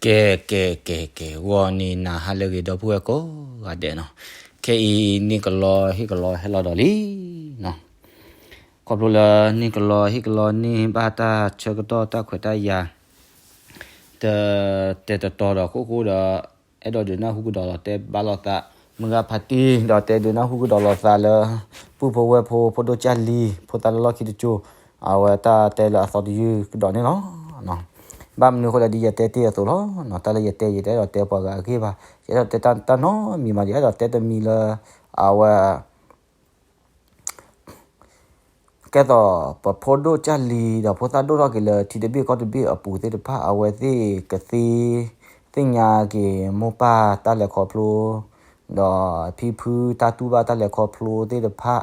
ကဲ ကဲ ကဲ ကဲ ဂီၤနံၤနၤဟါလၢအဂ့ၤ ဒီပုၢ်ဝဲၢ်ကိးဂၤဒဲးနီၤ, ခဲအံၤန့ၣ်ကလီဟ့ၣ်ကလီဟဲလီၤဒီးလံနီၤ, ခီဖျိလၢန့ၣ်ကလီဟ့ၣ်ကလီန့ၢ်ဘၣ်တၢ်ဆၢကတီၢ်တၢ်ခွဲးတၢ်ယာ် တ တဲတတီၤဒီးခိၣ်ဃိဒီး အဲၣ်ဒိးဒုးနၢ်ဟူကဒီးလီၤတဲဘၣ်လိာ်သး မုၢ်ဂၤဖါတံၢ် ဒီးတဲဒုးနၢ်ဟူကဒီးလိာ်သးလၢ ပုၢ်ဖိဝဲၢ်ဖိ ဖိဒိၣ်ကၢ်လံၤ ဖိသၣ်လၢလီၢ်ခံတကၠိၤ အဝဲတၢ်တဲလၢအသီတယုၢ်ကဒီးန့ၣ်လီၤ. ဘၣ်မနုၤအဃိလဲၣ် ဒ်ယတဲတ့ၢ်အသိးလီၤ. တၢ်လၢယတဲ ယတအဲၣ်ဒိးတဲပှၤဂၤအဂ့ၢ်ဘၣ်, ယအဲၣ်ဒိးတဲတၢ်နီတမံၤမး ယအဲၣ်ဒိးတဲတမံၤလၢ အဝဲ ကဲသိး ပဖိဒိၣ်ကၢ်လံၤ ဒီးဖိသၣ်ဒိၣ်ထီၣ်က့ၤလၢထံတဘ့ၣ်ကီၢ်တဘ့ၣ်အပူၤသ့ၣ်တဖၣ် အဝဲသ့ၣ်ကသ့ သ့ၣ်ညါက့ၤမိၢ်ပၢ်တၢ်လဲၤခီဖျိ ဒီးဖံဖုတၢ်တူၢ်ဘၣ်တၢ်လဲၤခီဖျိသ့ၣ်တဖၣ်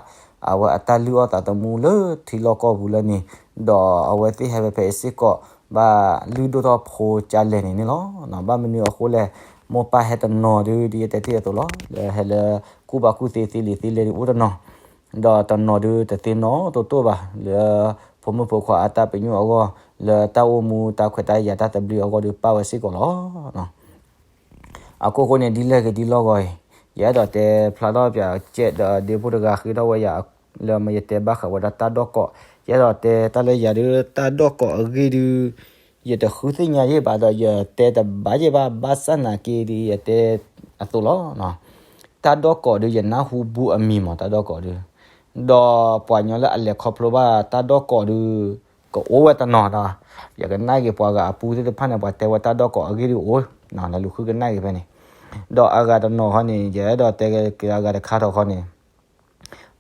အဝဲအတၢ်လုၢ်အီၣ်သးသမူလၢထံလီၢ်ကီၢ်ပူၤလၢန့ၣ်, ဒီးအဝဲသ့ၣ်ဟဲဖဲဖဲအံၤစ့ၢ်ကီး ဘၣ်လုၢ်ဒိၣ်ထီၣ်ဖိကၢ်လဲၢ်န့ၣ်န့ၣ်လီၤ. ဘၣ်မနုၤအဃိလဲၣ်, မိၢ်ပၢ်ဟဲတနီၤဒုး ဒ်ယတဲတ့ၢ်အသိးလီၤ, လၢဟဲလၢကူၣ်ဘၣ်ကူၣ်သ့သ့လံာ်သ့လဲၢ်ဒုးအိၣ်တနီၤ, ဒီးတနီၤဒုးတသ့နီတတိၢ်ဘၣ် လၢဖိမုၣ်ဖိခွါအတၢ်ပညိၣ်အဂီၢ်, လၢတၢ်အိၣ်မူတၢ်ခွဲးတၢ်ယာ်တၢ်သဘျ့အဂီၢ်ဒုးပၢ်ဝဲစ့ၢ်ကီးလီၤ. အခိၣ်ဃိန့ၣ် ဒ်လဲၣ်ဂ့ၤဒ်လီၢ်ဂီၤအံၤ, ယအဲၣ်ဒိးတဲဖျါထီၣ်ပၠးကဲးဒီးဒ့ဖိတဂၤဃ့ထီၣ်ဝဲယၤ လၢမ့ၢ်ယတဲဘၣ်ဃးဝဲဒၣ်တၢ်ဒီၣ်ကိး, ယအဲၣ်ဒိးတဲတၢ်လၢယၤဒုးတၢ်ဒီၣ်ကိးအဂ့ၢ်ဒုး ယတဃုသ့ၣ်ညါယဲၢ်ဘၣ်ဒီး ယတဲတဘၣ်ယဲၢ်ဘၣ် ဘၣ်ဆၣ်နာ်က့ဒုး ယတဲအသိးလီၤ. တၢ်ဒီၣ်ကိးဒုး ယနၢ်ဟူဘူးအမံၤမး တၢ်ဒီၣ်ကိးဒုး, ဒီးပှၤကညီလၢအလဲၤခီဖျိဘၣ်တၢ်ဒီၣ်ကိးဒုး ကအိၣ်ဝဲတနီၤဒီး ယကနၣ်က့ၤပှၤဂၤအပူၤသ့ၣ်တဖၣ်န့ၣ် ပှၤတဲဝဲတၢ်ဒီၣ်ကိးအဂ့ၢ်ဒုးအိၣ်, နလူၤဃုကနၣ်က့ၤဖဲန့ၣ်, ဒီးအဂၤတနီၤဃီန့ၣ် ယအဲၣ်ဒိးတဲက့ၤအဂၤတခါထီၣ်ဃီန့ၣ်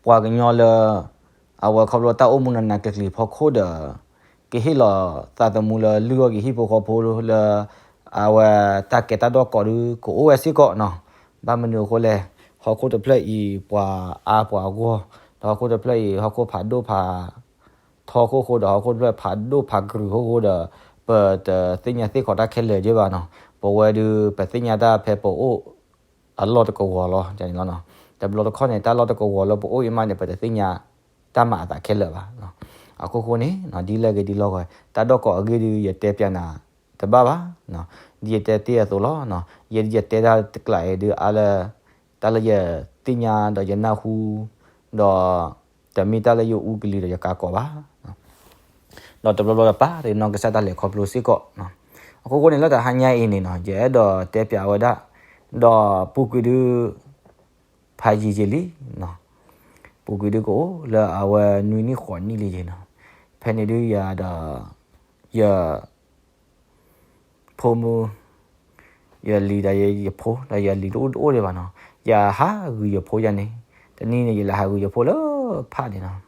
ပှၤကညီလၢ အဝဲခီဖျိတၢ်အိၣ်မူနးနးကျံၤကျံၤဖီခိၣ်ဒီး ကဟ့ၣ်လီၤသးသမူလၢလုၢ်အီၣ်က့ၤဟံၣ်ဖိဃီဖိလၢ အဝဲတၢ်ကဲတၢ်ဒီၣ်ကိးဒုး ကအိၣ်ဝဲစ့ၢ်ကီးနီၤ. ဘၣ်မနုၤအဃိလဲၣ်, ဟီၣ်ခိၣ်တဖျၢၣ်အံၤ ပှၤအါပှၤဂီၢ်, ဒီးဟီၣ်ခိၣ်တဖျၢၣ်အံၤ ဟီၣ်ခိၣ်ဖးဒိၣ်ဖးထီခိၣ်ဃိဒီး ဟီၣ်ခိၣ်တဖျၢၣ်ဖးဒိၣ်ဖးကြုာ်ခိၣ်ဃိဒီး ပတသ့ၣ်ညါသ့ၣ်ခီတၢ်ခဲလၢာ်က့ဘၣ်နီၤ. ပဝဲဒုး ပသ့ၣ်ညါတၢ်ဖဲပအိၣ် အလီၢ်တကဝီၤလီၤန့ၣ်လီၤ. တဘျီတခီၣ်န့ၣ် တၢ်လီၢ်တကဝီၤလၢပအိၣ်အံၤမးန့ၣ် ပတသ့ၣ်ညါတၢ်မၤအသးခဲလၢာ်ဘၣ်. အခိၣ်ဃိန့ၣ် ဒ်လဲၣ်ဂ့ၤဒ်လီၢ်ဂီၤ တၢ်ဒီၣ်ကိးအဂ့ၢ်ဒုး ယတဲပၠးနၤတဘၣ်ဘၣ်. ဒ်ယတဲတ့ၢ်အသိးလီၤ. ယဲဒ်ယတဲတၢ်တကျးအံၤဒုးအါလၢ တၢ်လၢယသ့ၣ်ညါဒီးယနၢ်ဟူ ဒီး တမ့ၢ်တၢ်လၢယအူကလံၤဒီးယကးကိးဘၣ်. ဒီးတဘျီဘျီဒီးပာ်တနီၤကစၢ်တၢ်လဲၤခီဖျိစ့ၢ်ကီး. အခိၣ်ဃိန့ၣ် လၢတဟါညါအံၤန့ၣ်နီၤ ယအဲၣ်ဒိးတဲပၠးဝဲဒၣ် ဒီးပူၤကွံာ်ဒုး ဖးယံာ်ယံာ်လံနီၤ. ပူၤကွံာ်ဒုးကအိၣ်လၢအဝဲနွံနံၣ်ဃိးနံၣ်လံယံၤနီၤ. ဖဲန့ၣ်ဒုးယၤဒီး ယ ဖိမုၣ် ယလံၤဒီးယဖိ ဒီးယလံၤတအိၣ်တအိၣ်ဒံးဘၣ်နီၤ. ယဟးဂုာ်ယဖိယၤန့ၣ် တနံၤန့ၣ် ယလဲၤဟးဂုာ်ယဖိလၢဖးန့ၣ်နီၤ.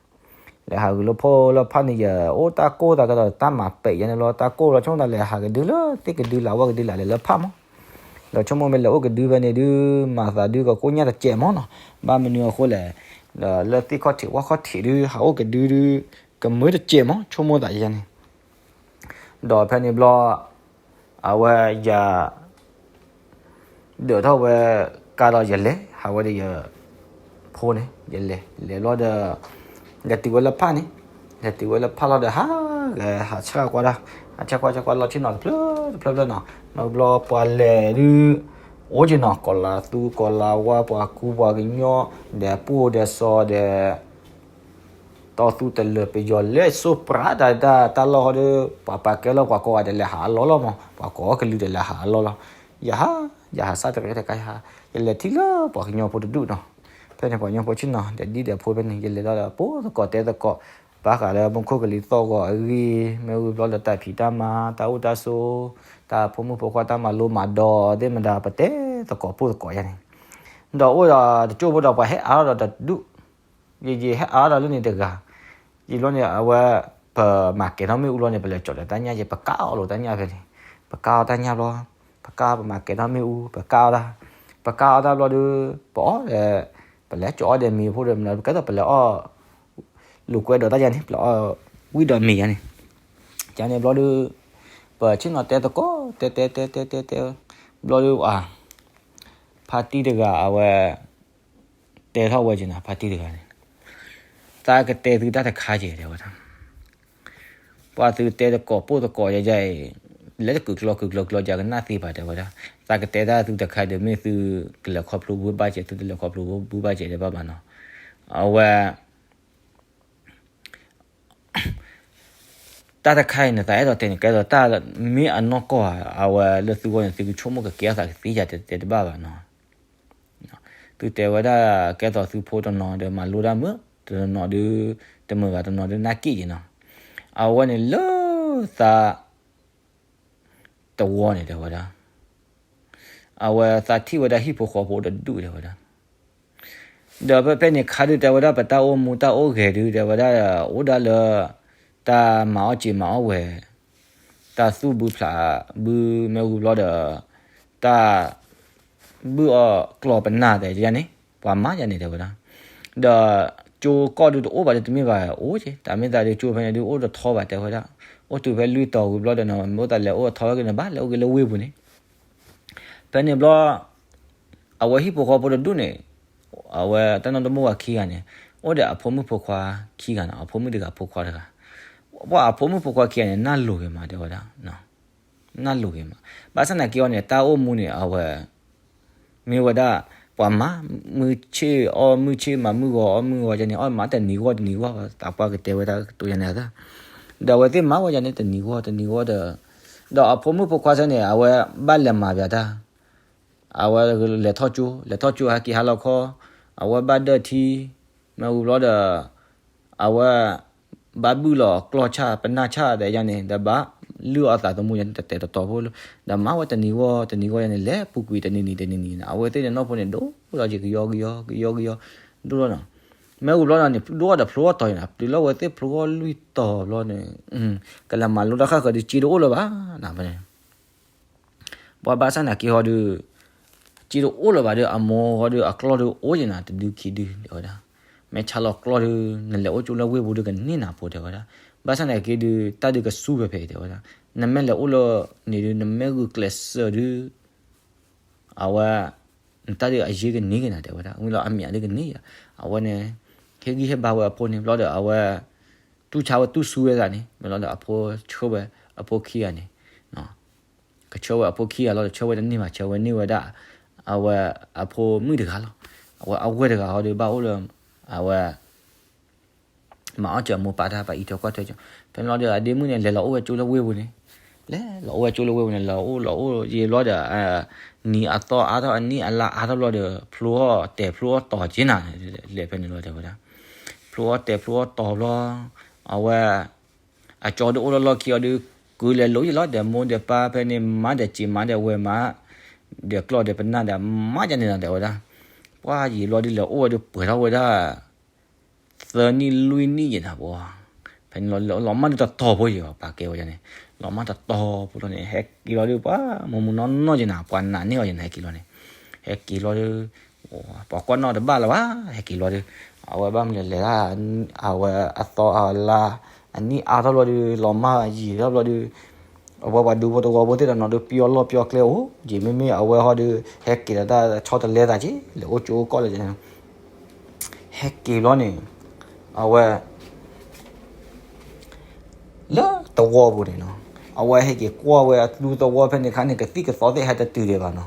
လဲၤဟးဂုာ်လၢဖိလၢဖးန့ၣ် ယအိၣ်တၢ်ကိၢ်သးကဒီးတၢ်မၤပဲာ်ယၤန့ၣ်လီၤ. တၢ်ကိၢ်လီၤ ဆိကမိၣ်သးလဲၤဟးကဒုလၢသ့ၣ်ကဒုလၢအဝဲကဒုလၢလဲၤလၢဖးမး ဒီးဆိကမိၣ်မ့ၢ်လဲၤအိၣ်ကဒုဖဲန့ၣ်ဒုး မၤသးဒုးကကိၢ်ညါတစဲးမးနီၤ. ဘၣ်မနုၤအဃိလဲၣ်, ဒီးလၢသ့ၣ်ခီၣ်ထံးဝၣ်ခီၣ်ထံးဒုး ဟးအိၣ်ကဒုဒုး ကမၢတစဲးမး ဆိကမိၣ်သးယၤန့ၣ်. ဒီးဖဲန့ၣ်ဘျီ အဝဲယၤ ဒၢးထီၣ်ဝဲကါဒီးယလဲၤ ဟးဝဲဒီးယဖိန့ၣ် ယလဲၤ လဲၤဘျီဒီး လဲၤတုၤဝဲလၢဖးန့ၣ် လဲၤတုၤဝဲလၢဖးလီၤဒီး ဟးဂဲၤဟးဆှၣ်ကွၢ်ဒၣ် ဟးဆှၣ်ကွၢ်ဆှၣ်ကွၢ်လီၤဆ့ၣ်နီၤတဖျၢၣ်တဖျၢၣ်တဖျၢၣ်နီၤ. မ့ၢ်ဘျီပှၤလဲၤဒုး အိၣ်က့ၤနီၤ ကီၤလၤသူကီၤလၤဝါ ပှၤကူပှၤကညီ ဒီးပှိၢ်ဒီးစီၤဒီး တီသူတလၢာ်ပယီၤလဲၤစိပြးတၢ်တၢ်တၢ်လီၢ်ဟီဒီး ပှၤပာ်ကဲလီၤ ပှၤကိးဂၤဒဲးလဲၤဟးအလီၢ်လီၤမး ပှၤကိးကလုာ်ဒီးလဲၤဟးအလီၢ်လီၤ. ယဟး ယဟးစၢ်တရံးတကါယဟး ယလဲၤထံၣ်လၢပှၤကညီဖိတဒူၣ်နီၤ. ဖဲန့ၣ်ပှၤကညီဖိဆ့ၣ်နီၤ ဒီးဒ်ဒီးဖိဖဲန့ၣ် ယလဲၤလီၤဒီးပိာ်သကိးတဲသကိး ဘၣ်ဃးလၢမူခိၣ်ကလံၤသီၣ်ဂီၤအဂ့ၢ် မ့ၢ်ဝံၤဘျီလၢတၢ်ဖံးတၢ်မၤ တၢ်အိၣ်တၢ်ဆိး တၢ်ဖိမုၣ်ဖိခွါတၢ်မၤလိမၤဒိးသ့ၣ်မတၤ ပတဲသကိးပိာ်သကိးယၤန့ၣ် ဒီးအိၣ်ဒီးတကၠိၢ်ဖိဒီးပှၤဟဲအါထီၣ်ဒီးတဒူၣ် ယယဟဲအါထီၣ်လၢန့ၣ်တဂၤ ယဘျီန့ၣ် အဝဲ ပမၤကဲၤထီၣ်မ့ၣ်အူဘျီန့ၣ် ပလဲၤကၠီၣ်ဒီးတၢ်ညၣ်ယဲ ပကးအီၤလိာ်တၢ်ညၣ်ဖဲန့ၣ် ပကးအီၤတၢ်ညၣ်ဘျီ ပကးပမၤကဲၤထီၣ်မ့ၣ်အူ ပကးအီၤတၢ် ပကးအီၤတၢ်ဘျီဒီး ပအီၣ်ဒီး ပလဲၤကၠီၣ်အီၣ်ဒီးမ့ၤဖိဒီးမနုၤ ပကဲသိးပလဲၤအီၣ် လိာ်ကွဲဒီးတၢ်ယၤန့ၣ် ပလဲၤအီၣ်ဝံၣ်ဒီးမ့ၤယၤန့ၣ် ယၤန့ၣ်ဘျီဒီး ပဆ့ၣ်နီၤတဲသကိး တဲတဲတဲတဲတဲတဲ ဘျီဒီး ဖါတံၢ်တဂၤအဝဲ တဲထီၣ်ဝဲက့ၤနီၤ ဖါတံၢ်တဂၤန့ၣ် သးကတဲသုတၢ်တခါက့ၤတဲဝဲဒၣ် ပှၤသုတဲသကိးပိာ်သကိးယဲယဲအံၤ လဲၤတကုာ်ကျီၤကုာ်ကျီၤကျီၤ ယကနၣ်သ့ဘၣ် တဲဝဲဒၣ်. သးကတဲဒၣ်သုတခါဒီး မ့ၢ်သုကလဲၤခီဖျိဘုဘၣ်စဲး သုတလဲၤခီဖျိဘုဘၣ်စဲး တဲဘၣ်ဘၣ်နီၤ. အဝဲ တၢ်တခါအံၤန့ၣ် သးအဲၣ်ဒိးတဲန့ၣ် ကဲသိးတၢ်မ့ၢ်အနီၢ်ကီၢ်ဧါ, အဝဲလၢသုဂီၢ်န့ၣ် သုကဆိကမိၣ်ကကဲထီၣ်သးကသ့ဧါ တဲတဘၣ်ဘၣ်နီၤ. သုတဲဝဲဒၣ် ကဲသိးသုဖိတနီၤဒီး မၤလိတၢ်မုာ်, တနီၤဒုး တမုာ်ဘၣ်, တနီၤဒုး နၢ်က့ၣ်က့နီၤ. အဝဲန့ၣ်လၢသး တဝီန့ၣ် တဲဝဲဒၣ်, အဝဲသးထံၣ်ဝဲဒၣ်ဟံၣ်ဖိဃီဖိအိၣ်တဒူၣ် တဲဝဲဒၣ်. ဒီးဖဲဖဲန့ၣ်ခါဒုး တဲဝဲဒၣ် ပတၢ်အိၣ်မူတၢ်အိၣ်ဂဲၤဒုး တဲဝဲဒၣ် အိၣ်ဒၣ်လၢ တၢ်မၤအီၣ်စ့မၤအီၣ်ဝဲၤ, တၢ်သူၣ်ဘုဖျးဘု မ့ၢ်ဝံၤဘျီဒီး တၢ် ဘုၣ်အီၣ်ကျီၢ်ပနၢ် တဲယန့ၣ် ပှၤမၤယန့ၣ် တဲဝဲဒၣ်. ဒီးကၠိကီၢ်ဒုးတအိၣ်ဘၣ်ဒီး တမ့ၢ်ဘၣ် အိၣ်က့, တၢ်မ့ၢ်သးဒုး ကၠိဖဲန့ၣ်ဒုး အိၣ်တထီဘၣ် တဲဝဲဒၣ်. အိၣ်တုၤဖဲလွံၢ်တီၤဝံၤဘျီဒီး နမ့ၢ်အိၣ်သးလဲၤအိၣ်ထီဝဲက့ၤန့ၣ် ဘၣ်လဲၤအိၣ်က့ၤလၢဝ့ၢ်ပူၤန့ၣ်. ဖဲန့ၣ်ဘျီ အဝဲဟံၣ်ဖိဃီဖိတဒူၣ်န့ၣ် အဝဲတၢ်နီၢ်တမိၢ်ဝဲခံဂၤန့ၣ် အိၣ်ဒီးအဖိမုၣ်ဖိခွါခံဂၤနီၤ, အဖိမုၣ်တဂၤဖိခွါတဂၤ. ပှၤအဖိမုၣ်ဖိခွါခံဂၤန့ၣ် နၢ်လိၤဂ့ၤမး တဲဝဲဒၣ်, နၢ်လိၤဂ့ၤမး. ဘၣ်ဆၣ်သနာ်က့အီၤန့ၣ် တၢ်အိၣ်မူန့ၣ် အဝဲ မ့ၢ်ဝဲဒၣ် ပှၤမၤမုၢ်ဆ့ၣ်အီၣ်မုၢ်ဆ့ၣ် မၤမုၢ်ဂီၤအီၣ်မုၢ်ဂီၤယန့ၣ် အီၣ်မးတနံၤဂီၢ်တနံၤဂီၢ် သးပှၢ်ကတဲဝဲဒၣ်ကတိၤယန့ၣ်သၢ. ဒီးအဝဲသ့ၣ်မၤဝဲယန့ၣ် တနံၤဂီၢ်တနံၤဂီၢ်ဒီး ဒီးအဖိမုၣ်ဖိခွါသၢန့ၣ် အဝဲဘၣ်လဲၤမၤပၠးတၢ် အဝဲလဲၤထီၣ်ကၠိ, လဲၤထီၣ်ကၠိဟဲက့ၤဟါလီၤခီ, အဝဲဘၣ်ဒၢၣ်ထံ, မ့ၢ်ဝံၤဘျီဒီး အဝဲ ဘၣ်ဘုၣ်လီၤကျီၢ်ဆၣ်ပနၢ်ဆၣ်ဒီးယန့ၣ် ဒီးဘၣ်လုၢ်အီၣ်သးသမူယန့ၣ် တတဲာ်တတီၤဖိလၢ, ဒီးမၤဝဲတနံၤဂီၢ်တနံၤဂီၢ်ယန့ၣ် လဲၤပူၤကွံာ်တနံၤနံၤတနံၤနံၤန့ၣ် အဝဲသ့ၣ်န့ၣ်နီၢ်ဖိန့ၣ် ဒိၣ်လီၤက့ၤကယီကယီ ကယီကယီ ဒိၣ်လီၤနီၤ. မ့ၢ်ဝံၤဘျီဒီးန့ၣ် ဒိၣ်ထီၣ်ဒီးဖျိအီၣ်တီၤယန့ၣ် တုၤလၢအဝဲသ့ၣ်ဖျိအီၣ်လွံၢ်တီၤဘျီန့ၣ် ကလဲၤမၤလိတၢ်ဃၣ်ဃၢၤဒုး စ့တအိၣ်လၢၤဘၣ် နဖဲန့ၣ် ပှၤဘၣ်ဆၣ်သနာ်က့ဟီဒုး စ့တအိၣ်လၢၤဘၣ်ဒီး အမိၢ်ဟီဒုး အကျီၢ်ဒုးအိၣ်ယန့ၣ် တဒုခံဒု တဲဝဲဒၣ်. မ့ၢ်ဆါလီၤကျီၢ်ဒုး နလဲၤအိၣ်ကၠိလၢဝ့ၢ်ပူၤဒုးကန့ၢ်နၤဖိ တဲဝဲဒၣ်. ဘၣ်ဆၣ်သနာ်က့ဒုး တၢ်ဒုးကစူၢ်ဖဲဖဲ တဲဝဲဒၣ်. နမ့ၢ်လဲၤအိၣ်လၢန့ၣ်ဒုး နမ့ၢ်ဂုာ်ကျဲးစၢးဒုး အဝဲ နတၢ်ဒုးအယ့ကန့ၢ်က့ၤနၤ တဲဝဲဒၣ်. မ့ၢ်လီၤအမံၤဒုးကန့ၢ်ယၤ အဝဲန့ၣ် ဟ့ၣ်ဂံၢ်ဟ့ၣ်ဘါဝဲအဖိန့ၣ်ဘျီဒီး အဝဲ တူၢ်ဆါဝဲတူၢ်စူဝဲသးန့ၣ် မ့ၢ်လီၤဒီးအဖိဆှၢဝဲအဖိခံဂၤန့ၣ် ကဆှၢဝဲအဖိခံဂၤလီၤဒီး ဆှၢဝဲတန့ၢ်ဘၣ် ဆှၢဝဲန့ၢ်ဝဲဒၣ် အဝဲအဖိမုၣ်တဂၤလီၤ. အဝဲအဝဲၢ်တဂၤဟီဒုးဘၣ်အိၣ်လၢ အဝဲ မၤအီၣ်စၢၤအမိၢ်ပၢ်တၢ် ပှၤအံးထွဲကွၢ်ထွဲကၠီ ဖဲန့ၣ်လီၤဒီး အဒ့မုၣ်န့ၣ် လဲၤလီၤအိၣ်ဝဲကၠိလၢဝ့ၢ်ပူၤန့ၣ် လဲၤလီၤအိၣ်ဝဲကၠိလၢဝ့ၢ်ပူၤန့ၣ် လီၤအိၣ်လီၤအိၣ်ယံာ်ဘျီဒီး နံၤအသီအါထီၣ် အနံၣ်အလါအါထီၣ်ဘျီဒီး ဖျိအီၣ်တဲာ်ဖျိအီၣ်တီၤက့ၤနၤ လဲၤဖဲန့ၣ်လီၤတဲဝဲဒၣ်. ဖျိအီၣ်တဲာ်ဖျိအီၣ်တီၤဘျီ အဝဲ အကၠီဒုးအိၣ်လၢလီၢ်ခံအီၤဒုး ကုလဲၤလိၤယံာ်လီၤ ဒီးမိၢ်ဒီးပၢ်ဖဲန့ၣ် မၤဒီးစ့မၤဒီးဝဲၤမၤ ဒီးကျီၢ်ဒီးပနၢ်ဒီး မၤယန့ၣ်နၤတဲဝဲဒၣ်. ပှၤယံာ်ဘျီဒုး လဲၤအိၣ်ဝဲဒုးပှဲၤထီၣ်ဝဲဒၣ် သၢနံၣ်လွံၢ်နံၣ်ယဲၢ်နၤပှၤ ဖဲန့ၣ်လီၤ လီၤမၢ်ဒုးတတီၤဖိယဲၢ် ပာ်ကဲဝဲဒၣ်န့ၣ် လီၤမၢ်တတီၤဖိလီၤန့ၣ် ဟဲက့ၤလီၤဒုး ပှၤမိၢ်မုၢ်နီၢ်နီၢ်ယဲၢ်နၤ ပှၤနာ်န့ၢ်အီၤယဲၢ်နၤ ဟဲက့ၤလီၤန့ၣ် ဟဲက့ၤလီၤဒုး ပှၤကွၢ်နီၣ်တဘၣ်လၢၤဘၣ် ဟဲက့ၤလီၤဒုး အဝဲဘၣ်မနုၤလဲၤဒၣ် အဝဲအသီအလါ အနံၣ်အါထီၣ်ဘျီဒုး လီၤမၢ်ယံာ်ထီၣ်ဘျီဒုး အဝဲပှၤဒူဖိတဝီဖိသ့ၣ်တနီၤဒုး ပျီလီၢ်ပျီကျဲအိၣ်က့ၤ မ့မ့ၢ်အဝဲဟီဒုး ဟဲက့ၤလီၤတၢ်ဆီတလဲသးက့ၤ လဲၤအိၣ်ကၠိအိၣ်ကီၢ်လၢ ဟဲက့ၤဘျီန့ၣ် အဝဲ လၢသဝီပူၤန့ၣ်နီၤ အဝဲဟဲက့ၤကွၢ်ဝဲအသူသဝီဖဲန့ၣ်ခါန့ၣ် ကသံၣ်ကသီသ့ၣ်ဟဲတတုၤဒံးဘၣ်နီၤ.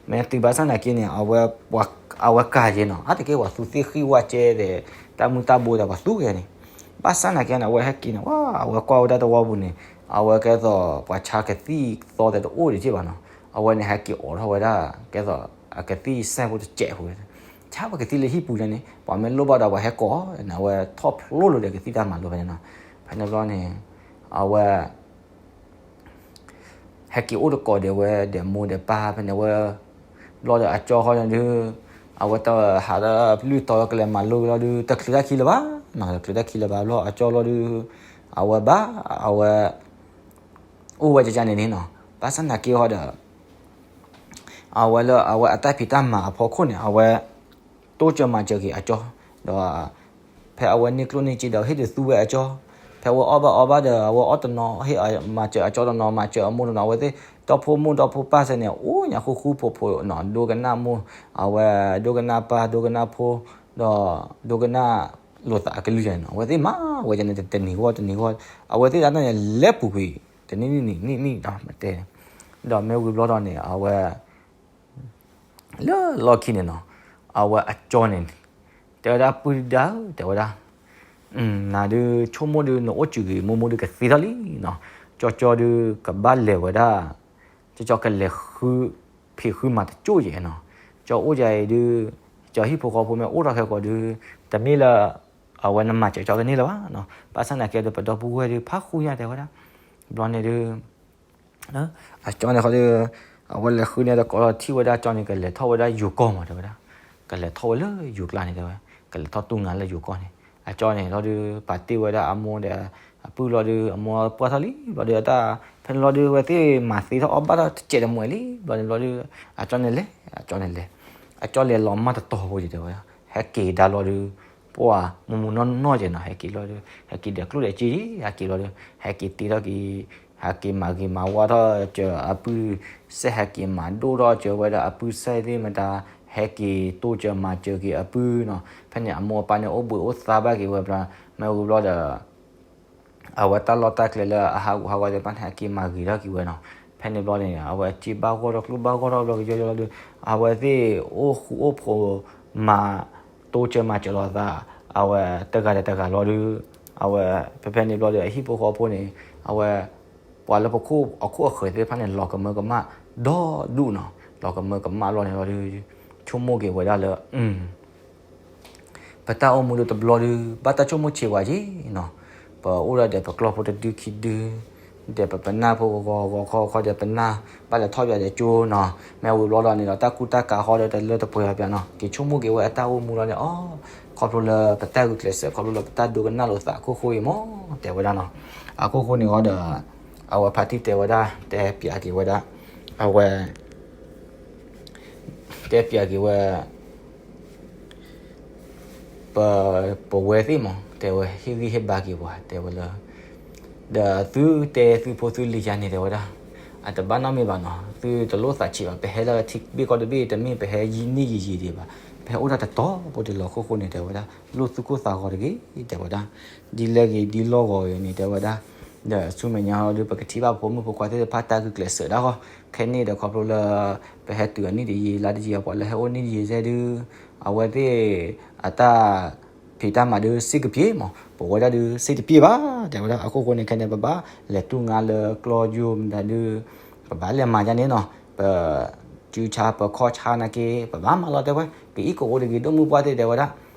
မ့ၢ်တုၤဘၣ်ဆၣ်သနာ်က့န့ၣ် အဝဲ အဝဲကၤယဲနီၤ အါတက့ၢ်ပှၤသူသ့ၣ်ဃံၣ်ဝၣ်ကဲဒီး တၢ်မုၢ်တၢ်ဘိဒီးပှၤသူကဲန့ၣ် ဘၣ်ဆၣ်သနာ်က့န့ၣ် အဝဲဟဲက့ၤန့ၣ် ဝဲ အဝဲကွၢ်ဝဲဒၣ်သဝီပူၤန့ၣ် အဝဲကဲသိးပှၤဆါကသံၣ်သီသ့ၣ်တအိၣ်ဒံးဘၣ်နီၤ. အဝဲန့ၣ်ဟဲက့ၤအိးထီၣ်ဝဲဒၣ် ကဲသိးအကသံၣ်စဲၣ်ဖိတစဲးဖိ ဆါပှၤကသံၣ်လၢဟံၣ်ပူၤန့ၣ် ပှၤမ့ၢ်လိၣ်ဘၣ်ဒီးပှၤဟဲကိးအီၤန့ၣ် အဝဲထီၣ်ဖျိလိာ်ဒီးကသံၣ်တၢ်မၤလိဖဲန့ၣ်နီၤ. ဖဲန့ၣ်ဘျီန့ၣ် အဝဲ ဟဲက့ၤအိၣ်တကိးဒီးဝဲဒီးမိၢ်ဒီးပၢ်ဖဲန့ၣ်ဝဲ ဘျီဒီးအကၠီဃီန့ၣ်ဒုး အဝဲတဟးဒီးလွံၢ်တီၤကလဲၤမၤလိက့ၤလီၤဒုး တချုးတၢ်ခံလၢၤဘၣ်နီၤ တချုးတၢ်ခံလၢၤဘၣ်ဘျီ အကၠီလီၤဒုး အဝဲဘၣ် အဝဲ အိၣ်ဝဲကကန့ၣ်န့ၣ်နီၤ ဘၣ်ဆၣ်သနာ်က့ဟီဒီး အဝဲလၢအဝဲအတၢ်ဖံးတၢ်မၤအဖီခိၣ်န့ၣ် အဝဲ တိစၢၤမၤစၢၤက့ၤအကၠီ ဒီး ဖဲအဝဲန့ၢ်ကျိၣ်န့ၢ်စ့ဒီးဟ့ၣ်ဒုးသူဝဲအကၠီ ဖဲအဝဲအီၣ်ဘၣ်အီဘၣ်ဒီး အဝဲအီၣ်တနီၤ ဟ့ၣ်မၤစၢၤအကၠီတနီၤ မၤစၢၤအမိၢ်တနီၤ အဝဲသ့ၣ် ဒီဖိမိၢ်ဒီဖိပၢ်သ့ၣ်န့ၣ် အိၣ်ညါဃူဃူဖိးဖိးနီၤ ဒိကနၣ်မိၢ် အဝဲ ဒိကနၣ်ပၢ် ဒိကနၣ်ဖိ ဒီး ဒိကနၣ်လိာ်သးအကလုၢ်ယဲန့ၣ်နီၤ အဝဲသ့ၣ်မၤဝဲယဲန့ၣ် တနံၤဂီၢ်တနံၤဂီၢ် အဝဲသ့ၣ်တၢ်န့ၣ်လဲၤပူၤကွံာ် တ တနံၣ်နံၣ်နံၣ်နံၣ်နံၣ်နီၤ မတဲန့ၣ်, ဒီးမ့ၢ်ဝံၤဘျီဒီးန့ၣ် အဝဲ လၢလီၢ်ခံန့ၣ်နီၤ, အဝဲအကၠီန့ၣ် တဲဝဲဒၣ် ပုၢ်ဒၣ်ဧၢ တဲဝဲဒၣ်, နၤဒုးဆိကမိၣ်ဒုး နအိၣ်စူၤဂ့ၤ မိၢ်မိၢ်ဒုးကသ့ထီၣ်လံနီၤ, ကၠီကၠီဒုးကဘၣ်လဲၤဝဲဒၣ်, ကၠီကၠီကလဲၤဃု ဖံးဃုမၤတကၠိၣ်ယဲနီၤ, ကၠီအိၣ်ယၤအံၤဒုး, ကၠီဟံၣ်ဖိဃီဖိမ့ၢ်အိၣ်ထီၣ်ခဲကိာ်ဒုး, တမ့ၢ်လၢ အဝဲနမၤစၢၤကၠီကန့ၢ်လၢၤဘၣ်နီၤ, ဘၣ်ဆၣ်သနာ်က့ဒီး ပဒီပုၢ်ဝဲၢ်ဒုးဖးဃုညါတဲဝဲဒၣ်, ဘျီန့ၣ်ဒုး အကၠီန့ၣ်ဃီဒီး အဝဲလဲၤဃုန့ၣ်ဒီး ကိးထီၣ်ထံၣ်ဝဲဒၣ်ကၠီန့ၣ် ကလဲၤထီၣ်ဝဲဒၣ်ယိၤကီၢ်မး တဲဝဲဒၣ်, ကလဲၤထီၣ်ဝဲလၢယိၤကျါန့ၣ် တဲဝဲ, ကလဲၤထီၣ်တူၢ်ငါလၢယိၤကီၢ်န့ၣ်, အကၠီန့ၣ်လီၤဒုး ပာ်တ့ၢ်ဝဲဒၣ်အမိၢ်ဒီး အပုၢ်လီၤဒုး အမိၢ်ပှၢ်ထီၣ်လံ ဘျီဒုးအတၢ် ဖဲန့ၣ်လီၤဒုး အဝဲသ့ၣ်မၤသ့ထီၣ်အီၣ်ဘၣ်ထီၣ်တစဲးတမှဲၤလံ ဘျီန့ၣ်ဘျီဒုး အကၠီန့ၣ်လဲၤ အကၠီန့ၣ်လဲၤ အကၠီလဲၤလီၤမၢ်တတီၤဖိယတဲဝဲ, ဟဲက့ၤဒါလီၤဒုး ပှၢ်မူမူနီၢ်နီၢ်ကဲနီၤ ဟဲက့ၤလီၤဒုး ဟဲက့ၤဒီးကျိၣ်ဒီးစ့ ဟဲက့ၤလီၤဒုး ဟဲက့ၤတ့ထီၣ်က့ၤ ဟဲက့ၤမၤဂ့ၤမၤဝါထီၣ်စၢၤအပုၢ်စဲး ဟဲက့ၤမၤဒိၣ်ထီၣ်စၢၤဝဲဒၣ်အပုၢ်စဲးသ့ၣ်မတၤ ဟဲက့ၤတိစၢၤမၤစၢၤက့ၤအပုၢ်နီၤ, ဖဲန့ၣ်အမိၢ်အပၢ်န့ၣ် အိၣ်ဘှံးအိၣ်သါဘၣ်က့ၤဝဲဘျီ, မ့ၢ်ဝံၤဘျီဒီး အဝဲတၢ်လီၢ်တၢ်ကျဲလၢအဟးဂူာ်ဟးဂီၤသ့ၣ်တဖၣ်န့ၣ် ဟဲက့ၤမၤဂ့ၤထီၣ်က့ၤဝဲနီၤ, ဖဲန့ၣ်ဘျီန့ၣ် အဝဲစ့ဘၣ်ဂီၢ်ထီၣ်ကျိၣ်ဘၣ်ဂီၢ်ထီၣ်ဘျီကယီယီလီၤဒုး အဝဲသ့ၣ်အိၣ်ဃူအိၣ်ဖိး မၤတိစၢၤမၤစၢၤလိာ်သး အဝဲတဂၤဒီးတဂၤလီၤဒုး အဝဲ ဖဲဖဲန့ၣ်ဘျီဒီး အဟံၣ်ဖိဃီဖိန့ၣ် အဝဲ ပှၤလၢပခိၣ်အခိၣ်အဃၢၤသ့ၣ်တဖၣ်န့ၣ် လီၤကမၢကမၣ်ဒီဒူၣ်နီၤ, လီၤကမၢကမၣ်လီၤန့ၣ်လီၤဒုး ဆိကမိၣ်က့ၤဝဲဒၣ်လၢ ပတၢ်အိၣ်မူဒုးတဘျီဒုး ဘၣ်တၢ်ဆိကမိၣ်ဆံးဝဲက့နီၤ, ပအိၣ်ဒၣ်ဒီးပကျီၢ်ဖိတဒုခံဒု ဒီးပပနၢ်ဖိဂီၤဂီၤခီခီဒီးပနၢ် ဘၣ်လဲၤထီၣ်ယွၤဒီးကၠိနီၤ, မ့ၢ်ဝံၤဘျီဒီးန့ၣ်ဒီး တၢ်ကူတၢ်ကၤဃီဒီးတလၢတပှဲၤဘၣ်နီၤ, က့ၤဆိကမိၣ်က့ၤဝဲအတၢ်အိၣ်မူလီၤန့ၣ် အိ ခီဖျိလၢပတၢ်ဂုာ်ကျဲးစၢး ခီဖျိလၢပတၢ်ဒိကနၣ်လိာ်သးအခိၣ်ဃိအံၤမ့ၢ် တဲဝဲဒၣ်နီၤ, အခိၣ်ဃိန့ၣ်ဃီဒီး အဝဲဖါတံၢ်တဲဝဲဒၣ် တဲပျးက့ၤဝဲဒၣ် အဝဲ တဲပျးက့ၤဝဲ ပ ပဝဲသ့ၣ်မး တဲဝဲ ဟ့ၣ်ဂံၢ်ဟ့ၣ်ဘါက့ၤပှၤ တဲဝဲလၢ ဒီးသုတဲသုဖိသုလံၤယၤန့ၣ် တဲဝဲဒၣ် အတဘၣ်နီတမံၤဘၣ်နီၤ, သုတလိၣ်သးဆံးဘၣ်, ပဟဲလၢထံဘ့ၣ်ကီၢ်တဘ့ၣ် တမ့ၢ်ပဟဲယံာ်နံၣ်ယံာ်ယံာ်ဒံးဘၣ်, ပဟဲအိၣ်တၢ်တတီၤဖိတလီၤ ခိၣ်ဃိန့ၣ် တဲဝဲဒၣ် လိၣ်သူၣ်ကိၢ်သးဂီၤတဂ့ၤ တဲဝဲဒၣ်, ဒ်လဲၣ်ဂ့ၤဒ်လီၢ်ဂီၤအံၤန့ၣ် တဲဝဲဒၣ်, ဒီးဆူမဲာ်ညါဟီဒုး ပကထံၣ်ဘၣ်ဖိမုၣ်ဖိခွါသ့ၣ်တဖၣ်တၢ်ဂုာ်ကျဲးစၢးဒၣ်ဃီ, ခဲန့ၣ်ဒီးခီဖျိလၢ ပဟဲတုၤအနံၣ်တယံာ်လါတယံာ်အပှၤလၢဟဲအိၣ်နံၣ်တယံာ်စဲဒုး အဝဲသ့ၣ် အတၢ် ဖံးတၢ်မၤဒုးစ့ၢ်ကပျ့ၤမး, ပဝဲဒၣ်ဒုးစ့တပျ့ၤဘၣ် တဲဝဲဒၣ်, အခိၣ်ဃိန့ၣ် ခဲန့ၣ် ပဘၣ်လဲၤတူၢ်ငါလၢကျီၢ်ယိာ်မတၤဒုး ပဘၣ်လဲၤမၤဒ်န့ၣ်နီၤ, ပ စုဆါပခီၣ်ဆါနာ်က့ ပဘၣ်မၤလီၤတဲဝဲ, ကအံၣ်ကအိၣ်တဂ့ၤ ဒိၣ်မုၢ်ပှၢ်သ့ၣ် တဲဝဲဒၣ်,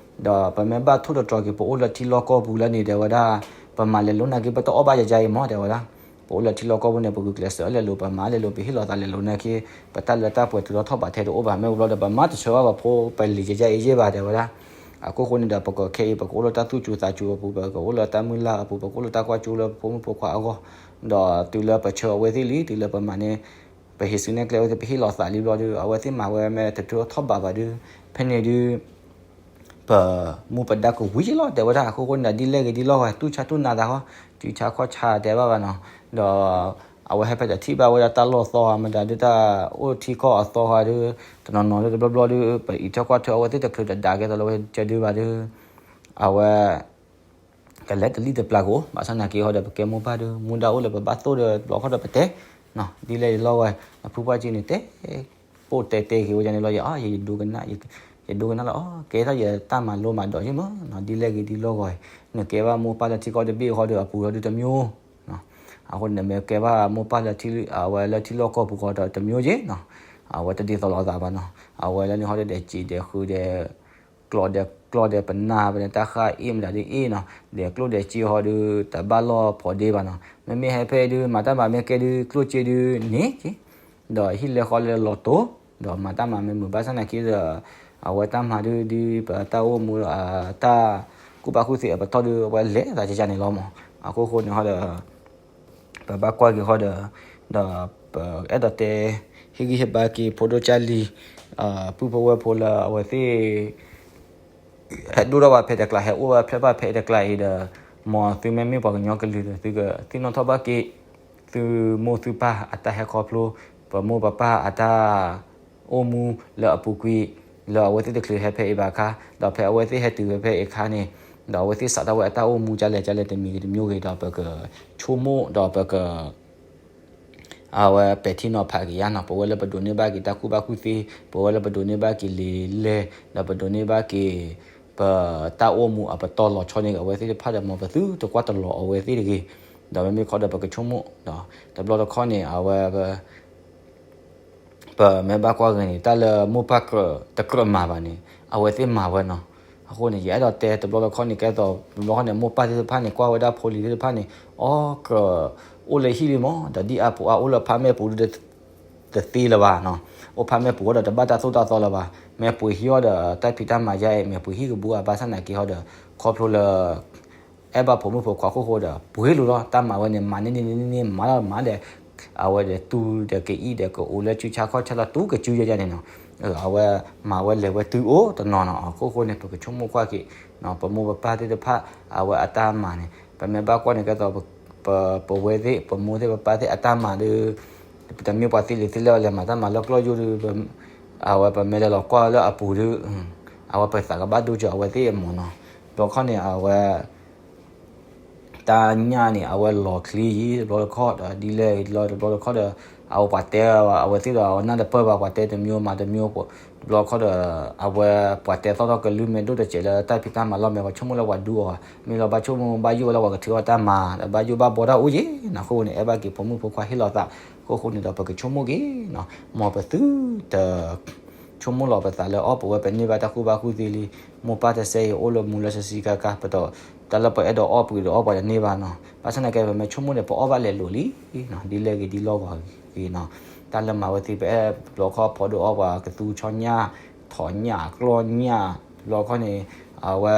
ဒီးပမ့ၢ်ဘၣ်ထိၣ်တတြီၤက့ၤ ပအိၣ်လၢထံလီၢ်ကီၢ်ပူၤလၢန့ၣ် တဲဝဲဒၣ်, ပမၤလဲၤလိၤနာ်က့ ပတအီၣ်ဘၣ်ယယါအံၤမး တဲဝဲဒၣ်, ပအိၣ်လၢထံလီၢ်ကီၢ်ပူၤန့ၣ် ပဂုာ်ကျဲးစၢးလဲၤလိၤ ပမၤလဲၤလိၤ ပဟ့ၣ်လီၤသးလဲၤလိၤနာ်က့ ပတၢ်လၢတၢ်ပှဲၤတုၤထီၣ်ထီၣ်ဘးထဲတအိၣ်ဘၣ်, မ့ၢ်ဝံၤဘျီဒီး ပမၤတဆၢဘၣ်ပဖိပလံၤယယါအံၤယဲၢ်ဘၣ် တဲဝဲဒၣ်, အခိၣ်ဃိန့ၣ်ဒီး ပကခဲအံၤ ပကအိၣ်လၢတၢ်သူၣ်စူၤသးစူၤအပူၤ ပကအိၣ်လၢတၢ်မုၢ်လၢ်အပူၤ ပကအိၣ်လၢတၢ်ကွၢ်ကၠိလၢပဖိမုၣ်ဖိခွါအဂီၢ်, ဒီးတုၤလၢပဆၢအဝဲသ့ၣ်လံ တုၤလၢပမၤန့ၣ် ပဟ့ၣ်စုနဲၣ်ကျဲဝဲသ့ၣ် ပဟ့ၣ်လီၤသးလံဘျီဒီး အဝဲသ့ၣ်မၤဝဲမ့ၢ်တတုၤထီၣ်ထီၣ်ဘးဘၣ်ဒုး ဖဲန့ၣ်ဒုး ပမူပဒါကဝံၤလီၤ တဲဝဲဒၣ်, အခိၣ်ဃိန့ၣ်ဒီး ဒ်လဲၣ်ဂ့ၤဒ်လီၢ်ဂီၤ တူၢ်ဆါတူၢ်နးသးဃီ, စုဆါခီၣ်ဆါတဲဘၣ်ဘၣ်နီၤ, ဒီး အဝဲဟဲဖဲတထံၣ်ဘၣ်ဝဲဒၣ်တၢ်လီၢ်သီဧါ မတၤဒုး တၢ်အိၣ်ထံကီၢ်အသီဃီဒုး တနီၤနီၤဒုးတဘျီဘျီဒုး ပအံးထွဲကွၢ်ထွဲအဝဲသ့ၣ်တချုးတဒါကဲသိးလၢဝဲကဒုဘၣ်ဒုး အဝဲ ကလဲၤတလံၣ်တပျၢ်ကအိၣ် ဘၣ်ဆၣ်သနာ်က့ဟီဒီး ပကဲမိၢ်ပၢ်ဒုး မူဒါအိၣ်လၢပဘၣ်သိၣ်ဒီး တဘျီဃီဒီးပတဲ ဒ်လဲၣ်ဒ်လီၢ်ဂီၤ အဖုပှၢ်က့န့ၣ်တဲ ပိာ်တဲတဲက့ၤဝဲဒၣ်န့ၣ်လီၤ ယအီ ယဒိကနၣ် ယဒိကနၣ်လီၤ အီ ကဲထီၣ်ယတၢ်မၤလိမၤဒိးယ့ၢ်မး ဒ်လဲၣ်ဂ့ၤဒ်လီၢ်ဂီၤ နကဲဘၣ်မိၢ်ပၢ်လၢထံကီၢ်တဘ့ၣ်ဃီဒီး အပူၤဒီးတမျိုး အဃိန့ၣ်မ့ၢ်ကဲဘၣ်မိၢ်ပၢ်လၢထံ အဝဲလၢထံလီၢ်ကီၢ်ပူၤဃီဒီးတမျိုးက့နီၤ အဝဲတဒ်သိးလိာ်သးဘၣ်နီၤ အဝဲလၢန့ၣ်ဟီဒီး ဒဲးစံးဒဲးဃုာ်ဒီး ကျီၢ်ဒီးကျီၢ်ဒီးပနၢ် ပန့ၣ်တၢ်ဃၢ်အ့ၣ်မတၤဒုးအ့ၣ်နီၤ ဒီးကျိၣ်ဒီးစ့ဟီဒုး တဘၣ်လီၢ်ဖိးဒ့ဘၣ်နီၤ မ့မ့ၢ်ဟဲဖဲဒုး မၤတၢ်မၤမ့ၢ်ကဲဒုး ကျိၣ်စ့ဒုးန့ၣ်က့ ဒီးဟံၣ်လဲဃီလၢလီၤတိၤ ဒီးမၤတၢ်မၤမ့ၢ်မုာ်ဘၣ်ဆၣ်သနာ်က့ဒီး အဝဲတၢ်မၤဒုးဒ်ပတၢ်အိၣ်မူ တၢ်ကူၣ်ဘၣ်ကူၣ်သ့အပတီၢ်ဒုး အဝဲလဲၤသးကကန့ၣ်လီၤမး အခိၣ်ဃိန့ၣ်ဟီဒီး ပဘၣ်ကွၢ်က့ၤဃီဒီး ဒီးပအဲၣ်ဒိးတဲ ဟ့ၣ်ဂံၢ်ဟ့ၣ်ဘါက့ၤဖိဒိၣ်ကၢ်လံၤ ပုၢ်ဖိဝဲၢ်ဖိလၢအဝဲသ့ၣ် ဟဲဒိၣ်ထီၣ်ဘၣ်ဖဲတကျါ ဟဲအိၣ်ဘၣ်ဖျဲၣ်ဘၣ်ဖဲတကျါအံၤဒီး မ်သုမ့မ့ၢ်ပှၤကညီကလုာ်ဒီး သုကသ့ၣ်နီၣ်ထီၣ်ဘၣ်က့ၤ သုမိၢ်သုပၢ်အတၢ်ဟဲခီဖျိ ပမိၢ်ပပၢ်အတၢ် အိၣ်မူလၢအပူၤကွံာ် လၢအဝဲသ့ၣ်တချုးဟဲဖဲအံၤဘၣ်အခါ ဒီးဖဲအဝဲသ့ၣ်ဟဲတုၤဝဲဖဲအံၤအခါန့ၣ် ဒီးအဝဲသ့ၣ်စးထီၣ်ဝဲအတၢ်အိၣ်မူကလဲၣ်ကလဲၣ်တမံၤဂ့ၤတမျိုးဂ့ၤဒီး ပကဆိကမိၣ်ဒီးပက အဝဲပဲာ်ထံနီၤဖးက့ၤယါနီၤ, ပဝဲလၢပဒိးန့ၢ်ဘၣ်က့ၤတၢ်ကူၣ်ဘၣ်ကူၣ်သ့, ပဝဲလၢပဒိးန့ၢ်ဘၣ်က့ၤလံာ်လဲၢ်, ဒီးပဒိးန့ၢ်ဘၣ်က့ၤ ပတၢ်အိၣ်မူအပတီၢ်လီၤဆီန့ၣ် အဝဲသ့ၣ်တဖၣ်ဒီး မ်ပသုတကွၢ်တလီၤအဝဲသ့ၣ်တဂ့ၤ, ဒီးမ့မ့ၢ်ခီဒီးပကဆိကမိၣ်, ဒီးတဘျီတခီၣ်န့ၣ် အဝဲ ပမ့ၢ်ဘၣ်ကွၢ်ဂ့ၤန့ၣ် တၢ်လၢမိၢ်ပၢ်ကြၢးတကြၢးမၤဘၣ်န့ၣ် အဝဲသ့ၣ်မၤဝဲနီၤ. အဃိန့ၣ် ယအဲၣ်ဒိးတဲတဘျီတခီၣ်န့ၣ် ကဲသိး တဘျီတခီၣ်န့ၣ် မိၢ်ပၢ်သ့ၣ်တဖၣ်န့ၣ် ကွၢ်ဝဲဒၣ်ဖိလံၤသ့ၣ်တဖၣ်န့ၣ် အီၣ်ကြၢး အိၣ်လၢဟံၣ်လံမး, ဒီးဒ်အပူၤအအိၣ်လၢဖးမဲာ်ပူၤဒုး တသ့လၢၤဘၣ်နီၤ, အိၣ်ဖးမဲာ်ပူၤဃီဒီးတဘၣ်တၢ်သိၣ်တၢ်သီလၢၤဘၣ်, မ့ၢ်ပှ့ၤဟံၣ်အီၤဒီးတၢ်ဖံးတၢ်မၤယါအံၤ မ့ၢ်ပှ့ၤဟံၣ်ကဘူၣ်ဧါ, ဘၣ်ဆၣ်သနာ်က့ဟီဒီး ခီဖျိလၢ အဲၣ်ဘၣ်ဖိမုၣ်ဖိခွါခိၣ်ဃိဒီး ပှ့ၤလိာ်လီၤ, တၢ်မၤဝဲန့ၣ် မၤန့ၢ်န့ၢ်န့ၢ်န့ၢ် မၤလီၤမၤဒီး အဝဲဒီးတူၢ်ဒီးကအံၣ်ဒီးကအိၣ်လၢစုဆါခီၣ်ဆါလီၤ တူၢ်ကစုယဲယဲန့ၣ်နီၤ, အဝဲမၤဝဲလဲၤဝဲတုၤအိၣ်တနီၤနီၤ, အခိၣ်ဃိန့ၣ် ပကဆိကမိၣ်ကွၢ်က့ၤ ပမိၢ်ပပၢ်သ့ၣ်တဖၣ် အဝဲအတၢ်မၤန့ၣ် ပမ့ၢ်ဘၣ်ကွၢ်န့ၣ် ကဲသိး ပဝဲသ့ၣ် ပမိၢ်သ့ၣ်ပပၢ်သ့ၣ်အတၢ်မၤဒီး တမ့ၢ်ပှၤသ့လံာ်သ့လဲၢ်အီၤလဲၤမၤတၢ်မၤလၢကျီၢ်ယိၣ်ဒီး အဝဲပမ့ၢ်လဲၤလီၤကွၢ်လၢအပူၤဒီး အဝဲပသးကဘၣ်ဒိကၢၤအဝဲသ့ၣ်အမူနီၤ, တဘျီခီန့ၣ် အဝဲ တၢ်ညၣ်န့ၣ် အဝဲလီၤချံယံၤ တဘျီတခီၣ်ဒီး ဒ်လဲၣ်ဂ့ၤဒ်လဲၣ်ဂ့ၤ တဘျီတခီၣ်ဒီး အဝဲပှၤတဲအဝဲသ့ၣ်ဒီး အဝဲနၢ်တပၢၢ်ဘၣ် ပှၤတဲတမျိုးမၤတမျိုး တဘျီတခီၣ်ဒီး အဝဲပှၤတဲသီၣ်ထီၣ်ကလုၢ်မ့ၢ်ဒိၣ်တစဲးလၢတၢ်ဖံးတၢ်မၤလီၢ် မ့ၢ်ပှၤဆိကမိၣ်လၢပှၤဒူအီၤ မ့ၢ်လီၤဘၣ်ဆိကမိၣ်ဘၣ်ယိၣ်ဝဲလၢပှၤကထုးအီၣ်တၢ်မၤ ဒီးဘၣ်ယိၣ်ဘၣ်ဘီတၢ်အိၣ်ယံၤနီၤ, အဃိန့ၣ် အဲၣ်ဘၣ်က့ၤဖိမုၣ်ဖိခွါဟ့ၣ်လီၤသး အခိၣ်ဃိန့ၣ်ဒီး ပကဆိကမိၣ်က့ၤနီၤ, မ်ပသုတ ဆိကမိၣ်လီၤပသးလၢအီၣ်ပဝဲ ပန့ၢ်ဘၣ်တၢ်ကူၣ်ဘၣ်ကူၣ်သ့လံ, မိၢ်ပၢ်တစဲအံၤအိၣ်လၢမူလၢဆံးဆံးကါကါ ပတီၢ် တၢ်လၢပအဲၣ်ဒိးအီၣ်ပှ့ၤဒီးအီၣ်ပှၤတန့ၢ်ဘၣ်နီၤ, ဘၣ်ဆၣ်သနာ်က့ ပမ့ၢ်ဆိကမိၣ်န့ၣ် ပအီၣ်ဘၣ်လဲၤလိာ်လံနီၤ, ဒ်လဲၣ်ဂ့ၤဒ်လဲၣ်ဂ့ၤနီၤ, တၢ်လၢမၤဝဲသ့ၣ် ပအဲၣ်တဘျီခီၣ်ဖီဒိၣ်အီၣ်ပှၤကသူဆီညၣ် ထိးညၣ်ကျီၢ်ညၣ် တဘျီခီၣ်န့ၣ် အဝဲ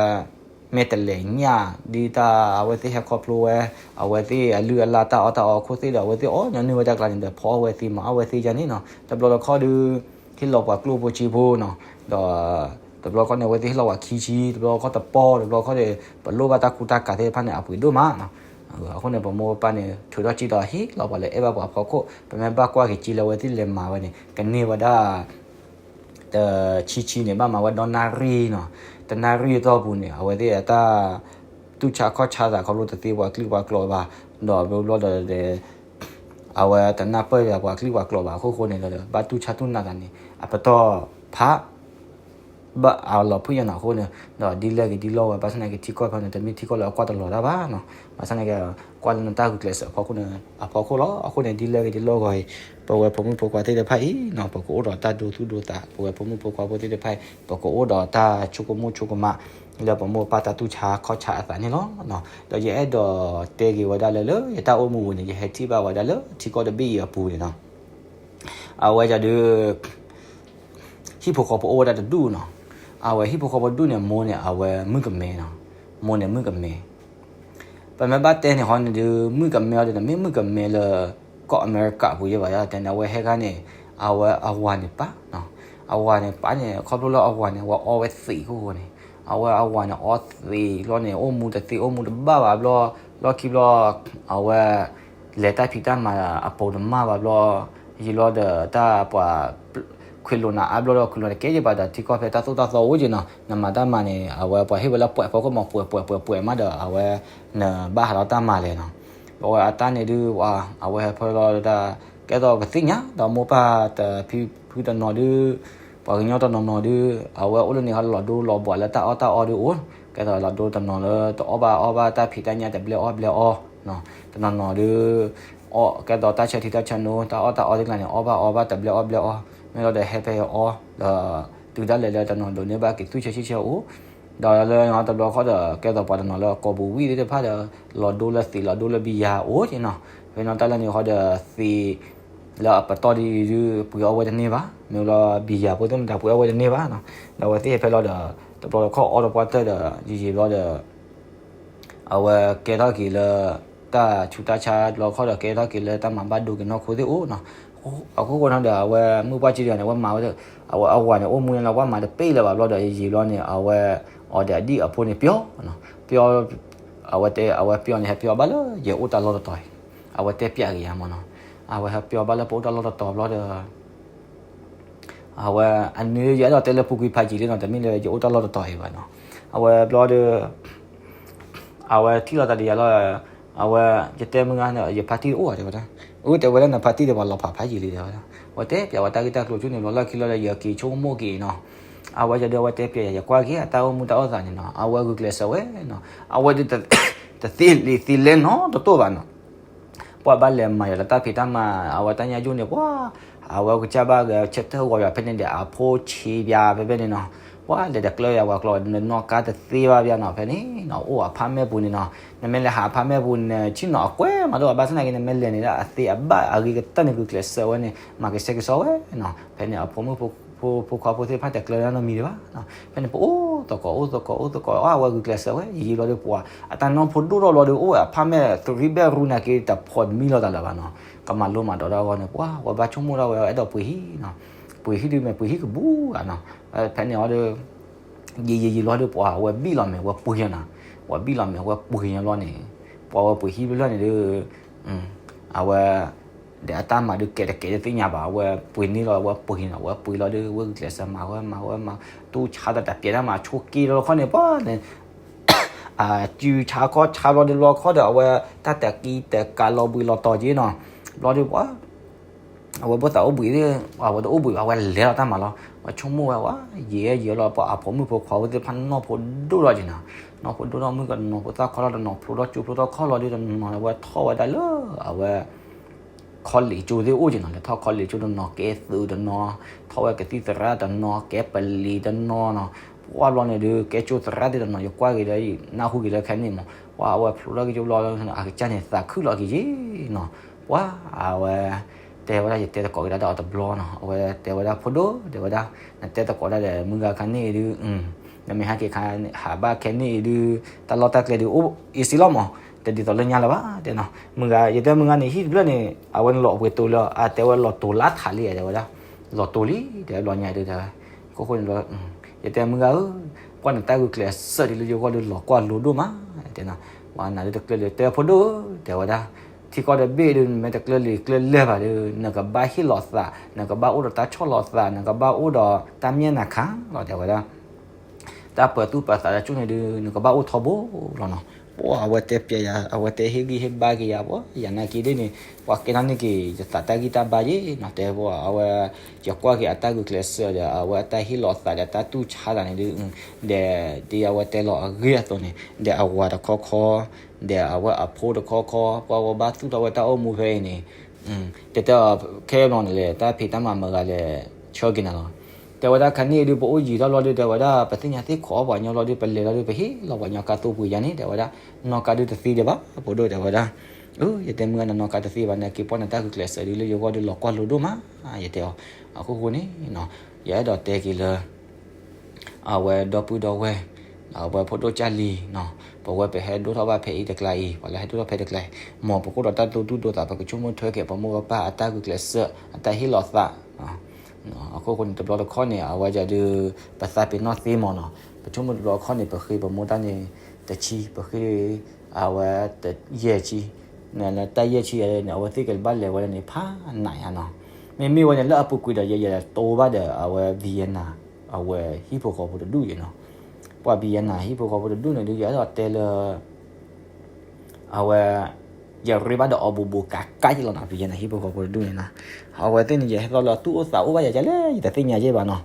မ့ၢ်တလဲၤညၣ် ဒ်တၢ်အဝဲသ့ၣ်ဟဲခီဖျိဝဲ အဝဲသ့ၣ်အလုၢ်အလၢ်တၢ်အီၣ်တၢ်အီအခိၣ်သ့ၣ်ဒီး အဝဲသ့ၣ်အီၣ်ညီနုၢ်ဝဲတၢ်ကျါန့ၣ်ဒီး ဖီအီၣ်ဝဲသ့ၣ်မၤအီၣ်ဝဲသ့ၣ်ယါန့ၣ်နီၤ, တဘျီတခီၣ်ဒီး ဟ့ၣ်လီၤပှၤကျိၣ်ဖိစ့ဖိနီၤ, ဒီး တဘျီခီၣ်န့ၣ် အဝဲသ့ၣ်ဟ့ၣ်လီၤပှၤခံဆံ တဘျီခီၣ်တပီၢ် တဘျီခီၣ်ဒီး ပလိၣ်ဘၣ်တၢ်ကူတၢ်ကၤသ့ၣ်တဖၣ်န့ၣ် အပှ့ၤဒိၣ်မးနီၤ, အဃိန့ၣ် ပမိၢ်ပပၢ်န့ၣ် ထုးထီၣ်စံးဒီးဟ့ၣ်လီၤပှၤလၢအဲၣ်ဘၣ်ပှၤအဖီခိၣ် ပမ့ၢ်ဘၣ်ကွၢ်က့ၤက့လၢအဝဲသ့ၣ်လဲၤမၤဝဲန့ၣ် ကန့ၢ်ဝဲဒၣ် တဆံဆံန့ၣ် ဘၣ်မၤဝဲဒီနၣ်ရံၣ်နီၤ, တနၣ်ရံၣ်အတီၢ်ပူၤန့ၣ် အဝဲသ့ၣ်အတၢ် တူၢ်ဆါခီၣ်ဆါသးခီဖျိတသ့ပှၤကလုာ်ပှၤကျိာ်ဘၣ်, ဒီးဘျီဘျီဒီး အဝဲတနၢ်ပၢၢ်ယၤပှၤကလုာ်ပှၤကျိာ်ဘၣ်အခိၣ်ဃိန့ၣ်ဒီး ဘၣ်တူၢ်ဆါတူၢ်နးသးန့ၣ် အပတီၢ်ဖး ဘၣ်အလီၤဖုၣ်ယါနီၤအဃိန့ၣ် ဒီးဒ်လဲၣ်ဂ့ၤဒ်လဲၣ်ဂ့ၤ ဘၣ်ဆၣ်သနာ်က့ထံကီၢ်ဖဲန့ၣ် တမ့ၢ်ထံကီၢ်လၢအကွၢ်တလီၤတၢ်ဘၣ်နီၤ, ဘၣ်ဆၣ်သနာ်က့ ကွၢ်လၢနတၢ်ဂုာ်ကျဲးစၢးအဖီခိၣ်န့ၣ် အဖီခိၣ်လီၤ. အဃိန့ၣ် ဒ်လဲၣ်ဂ့ၤဒ်လဲၣ်ဂ့ၤ ပဝဲဖိမုၣ်ဖိခွါသ့ၣ်တဖၣ်အံၤနီၤ ပကအိၣ်ဒီးတၢ်ဒိသူၣ်ဒိသး ပဝဲဖိမုၣ်ဖိခွါဖိသ့ၣ်တဖၣ်အံၤ ပကအိၣ်ဒီးတၢ်ဆိကမိၣ်ဆိကမး လၢပမိၢ်ပၢ်တၢ်တူၢ်ဆါခီၣ်ဆါအသးန့ၣ်လီၤ. ဒီးယအဲၣ်ဒိးတဲက့ၤဝဲဒၣ်လၢ လၢယတၢ်အိၣ်မူပူၤန့ၣ် ယဟဲထံၣ်ဘၣ်ဝဲဒၣ်လၢထံကီၢ်တဘ့ၣ်အံၤအပူၤန့ၣ်နီၤ အဝဲဒၣ်ဒီး ဟံၣ်ဖိဃီဖိအိၣ်ဝဲဒၣ်တဒူၣ်နီၤ. အဝဲဟံၣ်ဖိဃီဖိတဒူၣ်န့ၣ် မိၢ်န့ၣ် အဝဲမုၣ်ကမဲနီၤ. မိၢ်န့ၣ်မုၣ်ကမဲ ပမ့ၢ်ဘၣ်တဲန့ၣ်ဃီန့ၣ်ဒီး မုၣ်ကမဲအီၤဒီး တမ့ၢ်မုၣ်ကမဲလၢ ကီၢ်အမဲရကၤပူၤယဲဘၣ် တဲန့ၣ် အဝဲဟဲခါန့ၣ် အဝဲအဝၤန့ၣ်ပၢ်နီၤ. အဝၤန့ၣ်ပၢ်န့ၣ် ခီဖျိလၢအဝၤန့ၣ် အဝဲအီဝဲသံးခိၣ်ဃိန့ၣ် အဝဲအဝၤန့ၣ် အီသံးဘျီန့ၣ် အိၣ်မူတသ့ အိၣ်မူတဘၣ်ဘၣ်ဘျီ လီၢ်ခံဘျီ အဝဲ လဲၤတၢ်ဖံးတၢ်မၤအပူၤတမၣ်ဘၣ်ဘျီ ယံာ်ဘျီဒီးတၢ်ပှၤ ခွ့လိာ်နၤအါဘျီဒီး ခွ့လိာ်နၤတကဲယဲဘၣ်ဒီး ထံကီၢ်ဖဲတၢ်သိၣ်တၢ်သီအိၣ်က့နီၤ နမၤတၢ်မၤန့ၣ် အဝဲပှၤဟ့ၣ်ဝဲလၢပှဲးဖီခိၣ်မး ပှဲးပှဲးပှဲးပှဲးမးဒီး အဝဲ နဘၣ်ဟးလီၤတၢ်မၤလဲၣ်နီၤ. အဝဲအတၢ်န့ၣ်ဒုး အဝဲဟဲဖဲလီၤတၢ် ကဲသိးကသ့ၣ်ညါ ဒီးမိၢ်ပၢ်တဖုဖုတနီၤဒုး ပှၤကညီတနီၤနီၤဒုး အဝဲအိၣ်လၢန့ၣ်ဟီလီၤဒိလီၤဘှးလၢတၢ်အီၣ်တၢ်အီဒုးအိၣ် ကဲသိးလီၤဒိတနီၤလၢတအီၣ်ဘၣ်အီဘၣ်တၢ်ဖံးတၢ်ညၣ်တဘျဲအီၣ်ဘျဲအီ တနီၤနီၤဒုး အီၣ်ကဲသိးတၢ်ဆၢထံတၢ်ဆၢနိ တၢ်အီၣ်တၢ်အီသ့ၣ်ကျါန့ၣ် အီၣ်ဘၣ်အီဘၣ်တဘျဲအီၣ်ဘျဲအီ မ့ၢ်လီၤဒီးဟဲဖဲအီၣ် ဒီးတုၤဒၣ်လဲာ်လၢတနီၤဒိးန့ၢ်ဘၣ်က့ၤသွံၣ်ဆၢဆံၣ်ဆၢအိၣ် ဒီးလၢတဘျီခီဒီး ကဲသိးပှၤတနီၤလၢအကိာ်ပူၤဝံၣ်သ့ၣ်တဖၣ်ဒီး လီၤဒိလၢသံးလီၤဒိလၢဘံယၤအိၣ်က့နီၤ ဖဲနီၤတၢ်လၢန့ၣ်ဃီဒီးသံး လၢအပတီၢ်ဒ်အံၤဒုး ပှ့ၤအီၣ်ဝဲတန့ၢ်ဘၣ် မ့ၢ်လီၤဘံယၤဖိသ့ၣ်မတၤပှ့ၤအီၣ်ဝဲတန့ၢ်ဘၣ်နီၤ ဒီးအဝဲသ့ၣ်ဟဲဖဲလီၤဒီး တဘျီတခီၣ်အီတပှၢ်တၢၢ်ဒီး ယံာ်ယံာ်ဘျီဒီး အဝဲကဲထီၣ်က့ၤလၢ တၢ်ဆူးတၢ်ဆါတဘျီခီၣ်ဒီး ကဲထီၣ်က့ၤလၢတၢ်မၤဘၣ်ဒိက့ၤနီၢ်ခိသ့ၣ်အိၣ်နီၤ အခိၣ်ဃိနီၤဒီး အဝဲမုၢ်ပှၢ်ကံဒံးန့ၣ် အဝဲမၤဝဲ အဝဲအဝၤန့ၣ် အိၣ်မူန့ၣ်လီၤ ပှၢ်မၤတပ့ၢ်လၢၤဘၣ်ဘျီဒီး ယံာ်ယံာ်ဘျီန့ၣ် အဝဲ အီၤဒီးအဒံၣ်အဖိန့ၣ်ပျီ ပျီ အဝဲတဲ အဝဲပျီန့ၣ် ဟဲပျီဘၣ်လၢယအိၣ်တၢ်လီၢ်တတီၤအံၤ အဝဲတဲပျးက့ၤယၤမးနီၤ အဝဲဟဲပျီဘၣ်လၢပအိၣ်တၢ်လီၢ်တတီၤဘျီဒီး အဝဲ အန့ၣ်ယအဲၣ်ဒိးတဲလၢပူၤကွံာ်ဖးယံာ်လံနီၤ တမ့ၢ်လၢယအိၣ်တၢ်လီၢ်တတီၤအံၤဘၣ်နီၤ အဝဲဘျီဒီး အဝဲထံၣ်လီၤသးဒီးယၤလီၤ အဝဲ ယတဲမုၢ်ဂၤန့ၣ် ယဖါတံၢ်အိၣ်ဧါတဲဝဲဒၣ် အၢ တဲဝဲဒၣ် နဖါတံၢ်ဒီးပှၤလီၤဖးဖးယံာ်လံ တဲဝဲဒၣ်. အဝဲတဲပျဲဝဲတၢ်ဂ့ၢ်တၢ်ကျိၤဆူန့ၣ် ဘျီလီၢ်ခံလီၤဒီး ယက့ၤဆိကမိၣ်က့ၤနီၤ. အဝဲယဒုး အဝဲတဲပျဲယၤ ယကွၢ်က့ၤအတၢ်အိၣ်မူတၢ်အိၣ်သးန့ၣ်နီၤ, အဝဲဂုာ်ကျဲးစၢးဝဲနီၤ, အဝဲဒုး တသ့လံာ်သ့လဲၢ်နီတတိၢ်ဘၣ်နီၤ. ပှၤဘၣ်လဲၤမၤယၤလၢတၢ်ဖံးတၢ်မၤ အဝဲတၢ်ညၣ်ယိၣ်န့ၣ် ပှၤ အဝဲကစၢ်ဘၣ်ဂဲၤဆၢထၢၣ်ဂီၤယၤဖဲန့ၣ်ဒီး အဖိဆံးပၠးဖဲဖဲန့ၣ်နီၤ. ပှၤလဲၤတကျၢယၤ ပှၤကျီ နနီၢ်ကါတသ့ဘၣ်ပၠးနီၤ ဖဲန့ၣ်နီၤ, အိၣ် apartment ပူၤန့ၣ်နီၤ. နမ့ၢ်လဲၤဟး apartment ပူၤန့ၣ် ဆ့ၣ်နီၤအကွဲးမးဒိၣ် ဘၣ်ဆၣ်သနာ်က့ နမ့ၢ်လဲၤန့ၣ်ဒၣ် အသ့အဘၣ်အဂ့ၤကတၢၢ်န့ၣ် ဂုာ်ကျဲးစၢးဝဲန့ၣ် မၤကဆှဲကဆှီဝဲနီၤ. ဖဲန့ၣ်အဖိမုၣ်ဖိခွါဖိသ့ၣ်တဖၣ်တကျၢဒၣ်နီတမံၤဒံးဘၣ်နီၤ. ဖဲန့ၣ်ပအိၣ်သကိး အိၣ်သကိး အိၣ်သကိး အဝဲဂုာ်ကျဲးစၢးဝဲ ယံာ်ယံာ်လီၤဒီး ပှၤ အတၢ်နီၢ်ဖိဒိၣ်ထီၣ်လီၤဒီး အိၣ်ဝဲ apartment three bedroom နာ်က့ တဖိးတမံလီၤတၢ်လၢၤဘၣ်နီၤ. ကမၤလိမၤဒိးတၢ်အဂီၢ်န့ၣ် ပှၤ ဝဲဘၣ်ဆိကမိၣ်ဒၣ်ဝဲ အဲၣ်ဒိးပှ့ၤဟံၣ်နီၤ. ပှ့ၤဟံၣ်ဒုးမ့ၢ် ပှ့ၤဟံၣ်ကဘူဧါနီၤ. ဖဲန့ၣ်အီၤဒီး ယံာ်ယံာ်ယံာ်လီၤဒီး ပှၤဝဲဘံၣ်လီၤမဲာ်ဝဲပှ့ၤနီၤ. ဝဲဘံၣ်လီၤမဲာ်ဝဲပှ့ၤညီလီၤန့ၣ် ပှၤဝဲပှ့ၤဟံၣ်ဖျၢၣ်န့ၣ်ဒီး အဝဲ ဒီးအတၢ်မၤဒုးကဲတကဲတသ့ၣ်ညါဘၣ် အဝဲပှ့ၤန့ၢ်လီၤ အဝဲပှ့ၤနီၤ အဝဲပှ့ၤလီၤဒီး ဝဲဂုာ်ကျဲးစၢးမၤဝဲမၤဝဲမၤ တူၢ်ဆါတၢ်တပျဲးတၢ်မၤဆိးက့လီၤခီန့ၣ် ပှၤန့ၣ် အစုဆါခီဆါဘျီဒီး လီၤခီဒီး အဝဲတၢ်တကံတကးလီၤဘှံးလီၤတီၤက့နီၤ. ဘျီဒီးပှၤ အဝဲဘၣ်သးအိၣ်ဘှံး အဝဲတအိၣ်ဘှံးဘၣ် အဝဲလဲၤလီၤတၢ်မၤလီၤ. ဝဲဆိကမိၣ်ဝဲ ဝဲ ယံာ်ယံာ်လီၤ ပှၤအဖိမုၣ်ဖိခွါဖိသ့ၣ်တဖၣ်နီၢ်ဖိဒိၣ်ထီၣ်က့နီၤ. နီၢ်ဖိဒိၣ်ထီၣ်မုၣ်ကနီၤဖိသၣ်ခီထီၣ်တနီၤ ဖျိထီၣ်ကၠိဖျိထီၣ်ခီလီၤဒီးတနီၤန့ၣ် ဝဲထီၣ်ဝဲဒၣ်လၢ အဝဲ college ကၠိသ့ၣ်အိၣ်က့နီၤ. လဲၤထီၣ် college ကၠိတနီၤ ကဲသုးတနီၤ ထီၣ်ဝဲကသံၣ်သရၣ်တနီၤ ကဲပလံၤတနီၤနီၤ. ပှၤဘျီန့ၣ်ဒီး ကဲကၠိသရၣ်သ့ၣ်တနီၤ ယကွၢ်က့ၤဒီး နၢ်ဟူက့ၤလၢခဲန့ၣ်မး ပှၤအဝဲဖျိထီၣ်ကၠိဘျီ အကစၢ်န့ၣ်သးခုလီၤက့ၤက့နီၤ. ပှၤအဝဲ တဲဝဲဒၣ် ယတဲသကိးက့ၤဒၣ်ဒီးအီၤတဘျီနီၤ အဝဲတဲဝဲဒၣ် ဖိဒိၣ် တဲဝဲဒၣ် နတဲသကိးဒၣ်ဒီးမုၢ်ဂၤခါန့ၣ်အံၤဒုး နမ့ၢ်ဟဲက့ၤခါ ဟးဘၣ်ခဲန့ၣ်အံၤဒုး တၢ်လီၢ်တၢ်ကျဲဒုး အိၣ် easy လီၤမး တဒ်သိးလၢညါလၢၤဘၣ် တဲနီၤ. မုၢ်ဂၤ ယတဲမုၢ်ဂၤန့ၣ် ဟံၣ်တဖျၢၣ်န့ၣ် အဝဲန့ၣ်လီၤပှဲၤတိၤလၢ အတဲဝဲလီၤတိၤလါထးလံ တဲဝဲဒၣ် လီၤတိၤလံ တဲဘျီညါဒုး တဲဝဲ ခိၣ်ဃိန့ၣ်ဘျီ ယတဲမုၢ်ဂၤဧၢ ကွၢ်နတၢ်ဂုာ်ကျဲးစၢးဒ်လၢယဂီၢ်ဒုး လီၤကွၢ်လိဒိၣ်မး တဲနီၤ. ပှၤနၤဒုးတကျၢလံ တဲဖိဒိၣ်ဧၢ တဲဝဲဒၣ် ထံကီၢ်တဘ့ၣ်ဒုး နမ့ၢ်တကျၢလံာ်ကျၢလဲၢ်ဘၣ်ဒီး နကဘၣ်ဟ့ၣ်လီၤသး နကဘၣ်အိၣ်ဒီးတၢ်ဆီၣ်လီၤသး နကဘၣ်အိၣ်ဒီးတၢ်မ့ၢ်နၤခါလီၤ တဲဝဲဒၣ် တၢ်ပၢၤသူၣ်ပၢၤသးတၢ်ကၠိန့ၣ်ဒုး နကဘၣ်အိၣ်ထီဘိလီၤနီၤ. ပှၤအဝဲတဲပျဲယၤ အဝဲတဲဟ့ၣ်ဂံၢ်ဟ့ၣ်ဘါက့ၤယၤ ပှၤယၤနာ်က့ဒ်န့ၣ် ပှၤကဲထီၣ်န့ၢ်က့ၤ ယသးတၢ်ဂံၢ်တၢ်ဘါယ့ၣ်နီၤ တဲပှၤအဝဲ ယကွၢ်က့ၤအတၢ်ဂုာ်ကျဲးစၢးဒီး အဝဲအတၢ်ဟ့ၣ်လီၤသးဒီးတၢ်တူၢ်ဆါသးန့ၣ်ဒုး ဒီးဒ်အဝဲတဲလီၤအဂ့ၢ်အသိးန့ၣ် ဒီးအဝၤတခီခီ ဒီးအဝဲအဖိတခီခီ ပှၤဝဲဘၣ်သူၣ်ထီၣ်ဝဲတၢ်အိၣ်မူဖဲအံၤန့ၣ် တဲတဲအီၤ ခဲအံၤဘျီန့ၣ်လဲၣ် တၢ်ဖံးတၢ်မၤမတၤဂၤလဲၣ် ဆၢက့ၤနၤလီၤ. တဲဝဲဒၣ် ခဲန့ၣ်အံၤဒုး ပအိၣ်ယံာ်ထီၣ်လီၤဒုး တဲဝဲဒၣ် ပသ့ၣ်ညါသ့ၣ်ခိးပှၤညီလီၤဒုး ပလဲၤလီၤဒုး ပဟ့ၣ်လီၤပှၤညီကါသိပှ့ၤယၤန့ၣ် တဲဝဲဒၣ် နီၢ်ကါဒုးတသ့ဒံးဘၣ် ဖိဒိၣ် တဲဝဲဒၣ်. အၢ ယတဲမုၢ်ဂၤ နနီၢ်ကါတသ့ဘၣ် နာ်က့ ပှၤနတၢ်ဂုာ်ကျဲးစၢးဒုးလၢယဂီၢ်ဒုး လီၤကွၢ်လိဒိၣ်မး ယတဲအီၤ. အခိၣ်ဃိန့ၣ် ယအဲၣ်ဒိးတဲက့ၤလၢ အဝဲဒီပုၢ်ဒီဝဲၢ် အဝဲဖိဒိၣ်ကၢ်လံၤနီၤ ပဝဲပဟဲဒိၣ်ထီၣ်ဘၣ်ဖဲအံၤတကျါအံၤ ပှၤလၢဟဲဒိၣ်ထီၣ်ဖဲတကျါအံၤ မ်ပကအိၣ်ဒီးတၢ်ဒိသူၣ်ဒိသး ပကဆိကမိၣ်ထွဲက့ၤ ပမိၢ်ပပၢ်အတၢ်ဂုာ်ကျဲးစၢး အတၢ်ဟ့ၣ်လီၤသး အခိၣ်ဃိန့ၣ် တဘျီတခီၣ်န့ၣ် အဝဲဒုး ပသးပ့ၤနီၣ်သ့မးနီၤ ပဆိကမိၣ်တဘျီတခီၣ်န့ၣ် ပဃ့ပမိၢ်တၢ်န့ၣ် တဆံ ပဃ့ အဝဲ တယဲၢ်ဆံ တၢ်ယဲၢ်ဆံန့ၣ် အဝဲသ့ၣ်ကဘၣ်လဲၤဝဲဒၣ်န့ၣ် ဖးနးယါနီၤ မ့မ့ၢ်ဝဲန့ၣ် လၢအပူၤကွံာ်ဒီး ယဲယဲတိဘၣ်ဒီး အဝဲ Vietnam အဝဲဟံၣ်ဖိဃီဖိတဒူၣ်ယဲနီၤ ပှၤ Vietnam ဟံၣ်ဖိဃီဖိတဒူၣ်န့ၣ်ဒုး ယအဲၣ်ဒိးတဲလၢ အဝဲ ယရ့ဘၣ်ဒီးအီၤဘူးဘူးကးကးယဲလီၤနီၤ Vietnam ဟံၣ်ဖိဃီဖိတဒူၣ်န့ၣ်နီၤ အဝဲသ့ၣ်န့ၣ် ယဟဲသီၣ်လၢသူၣ်အိၣ်သးအိၣ်ဘၣ်ယၤကလဲၣ် ယတသ့ၣ်ညါယဲဘၣ်နီၤ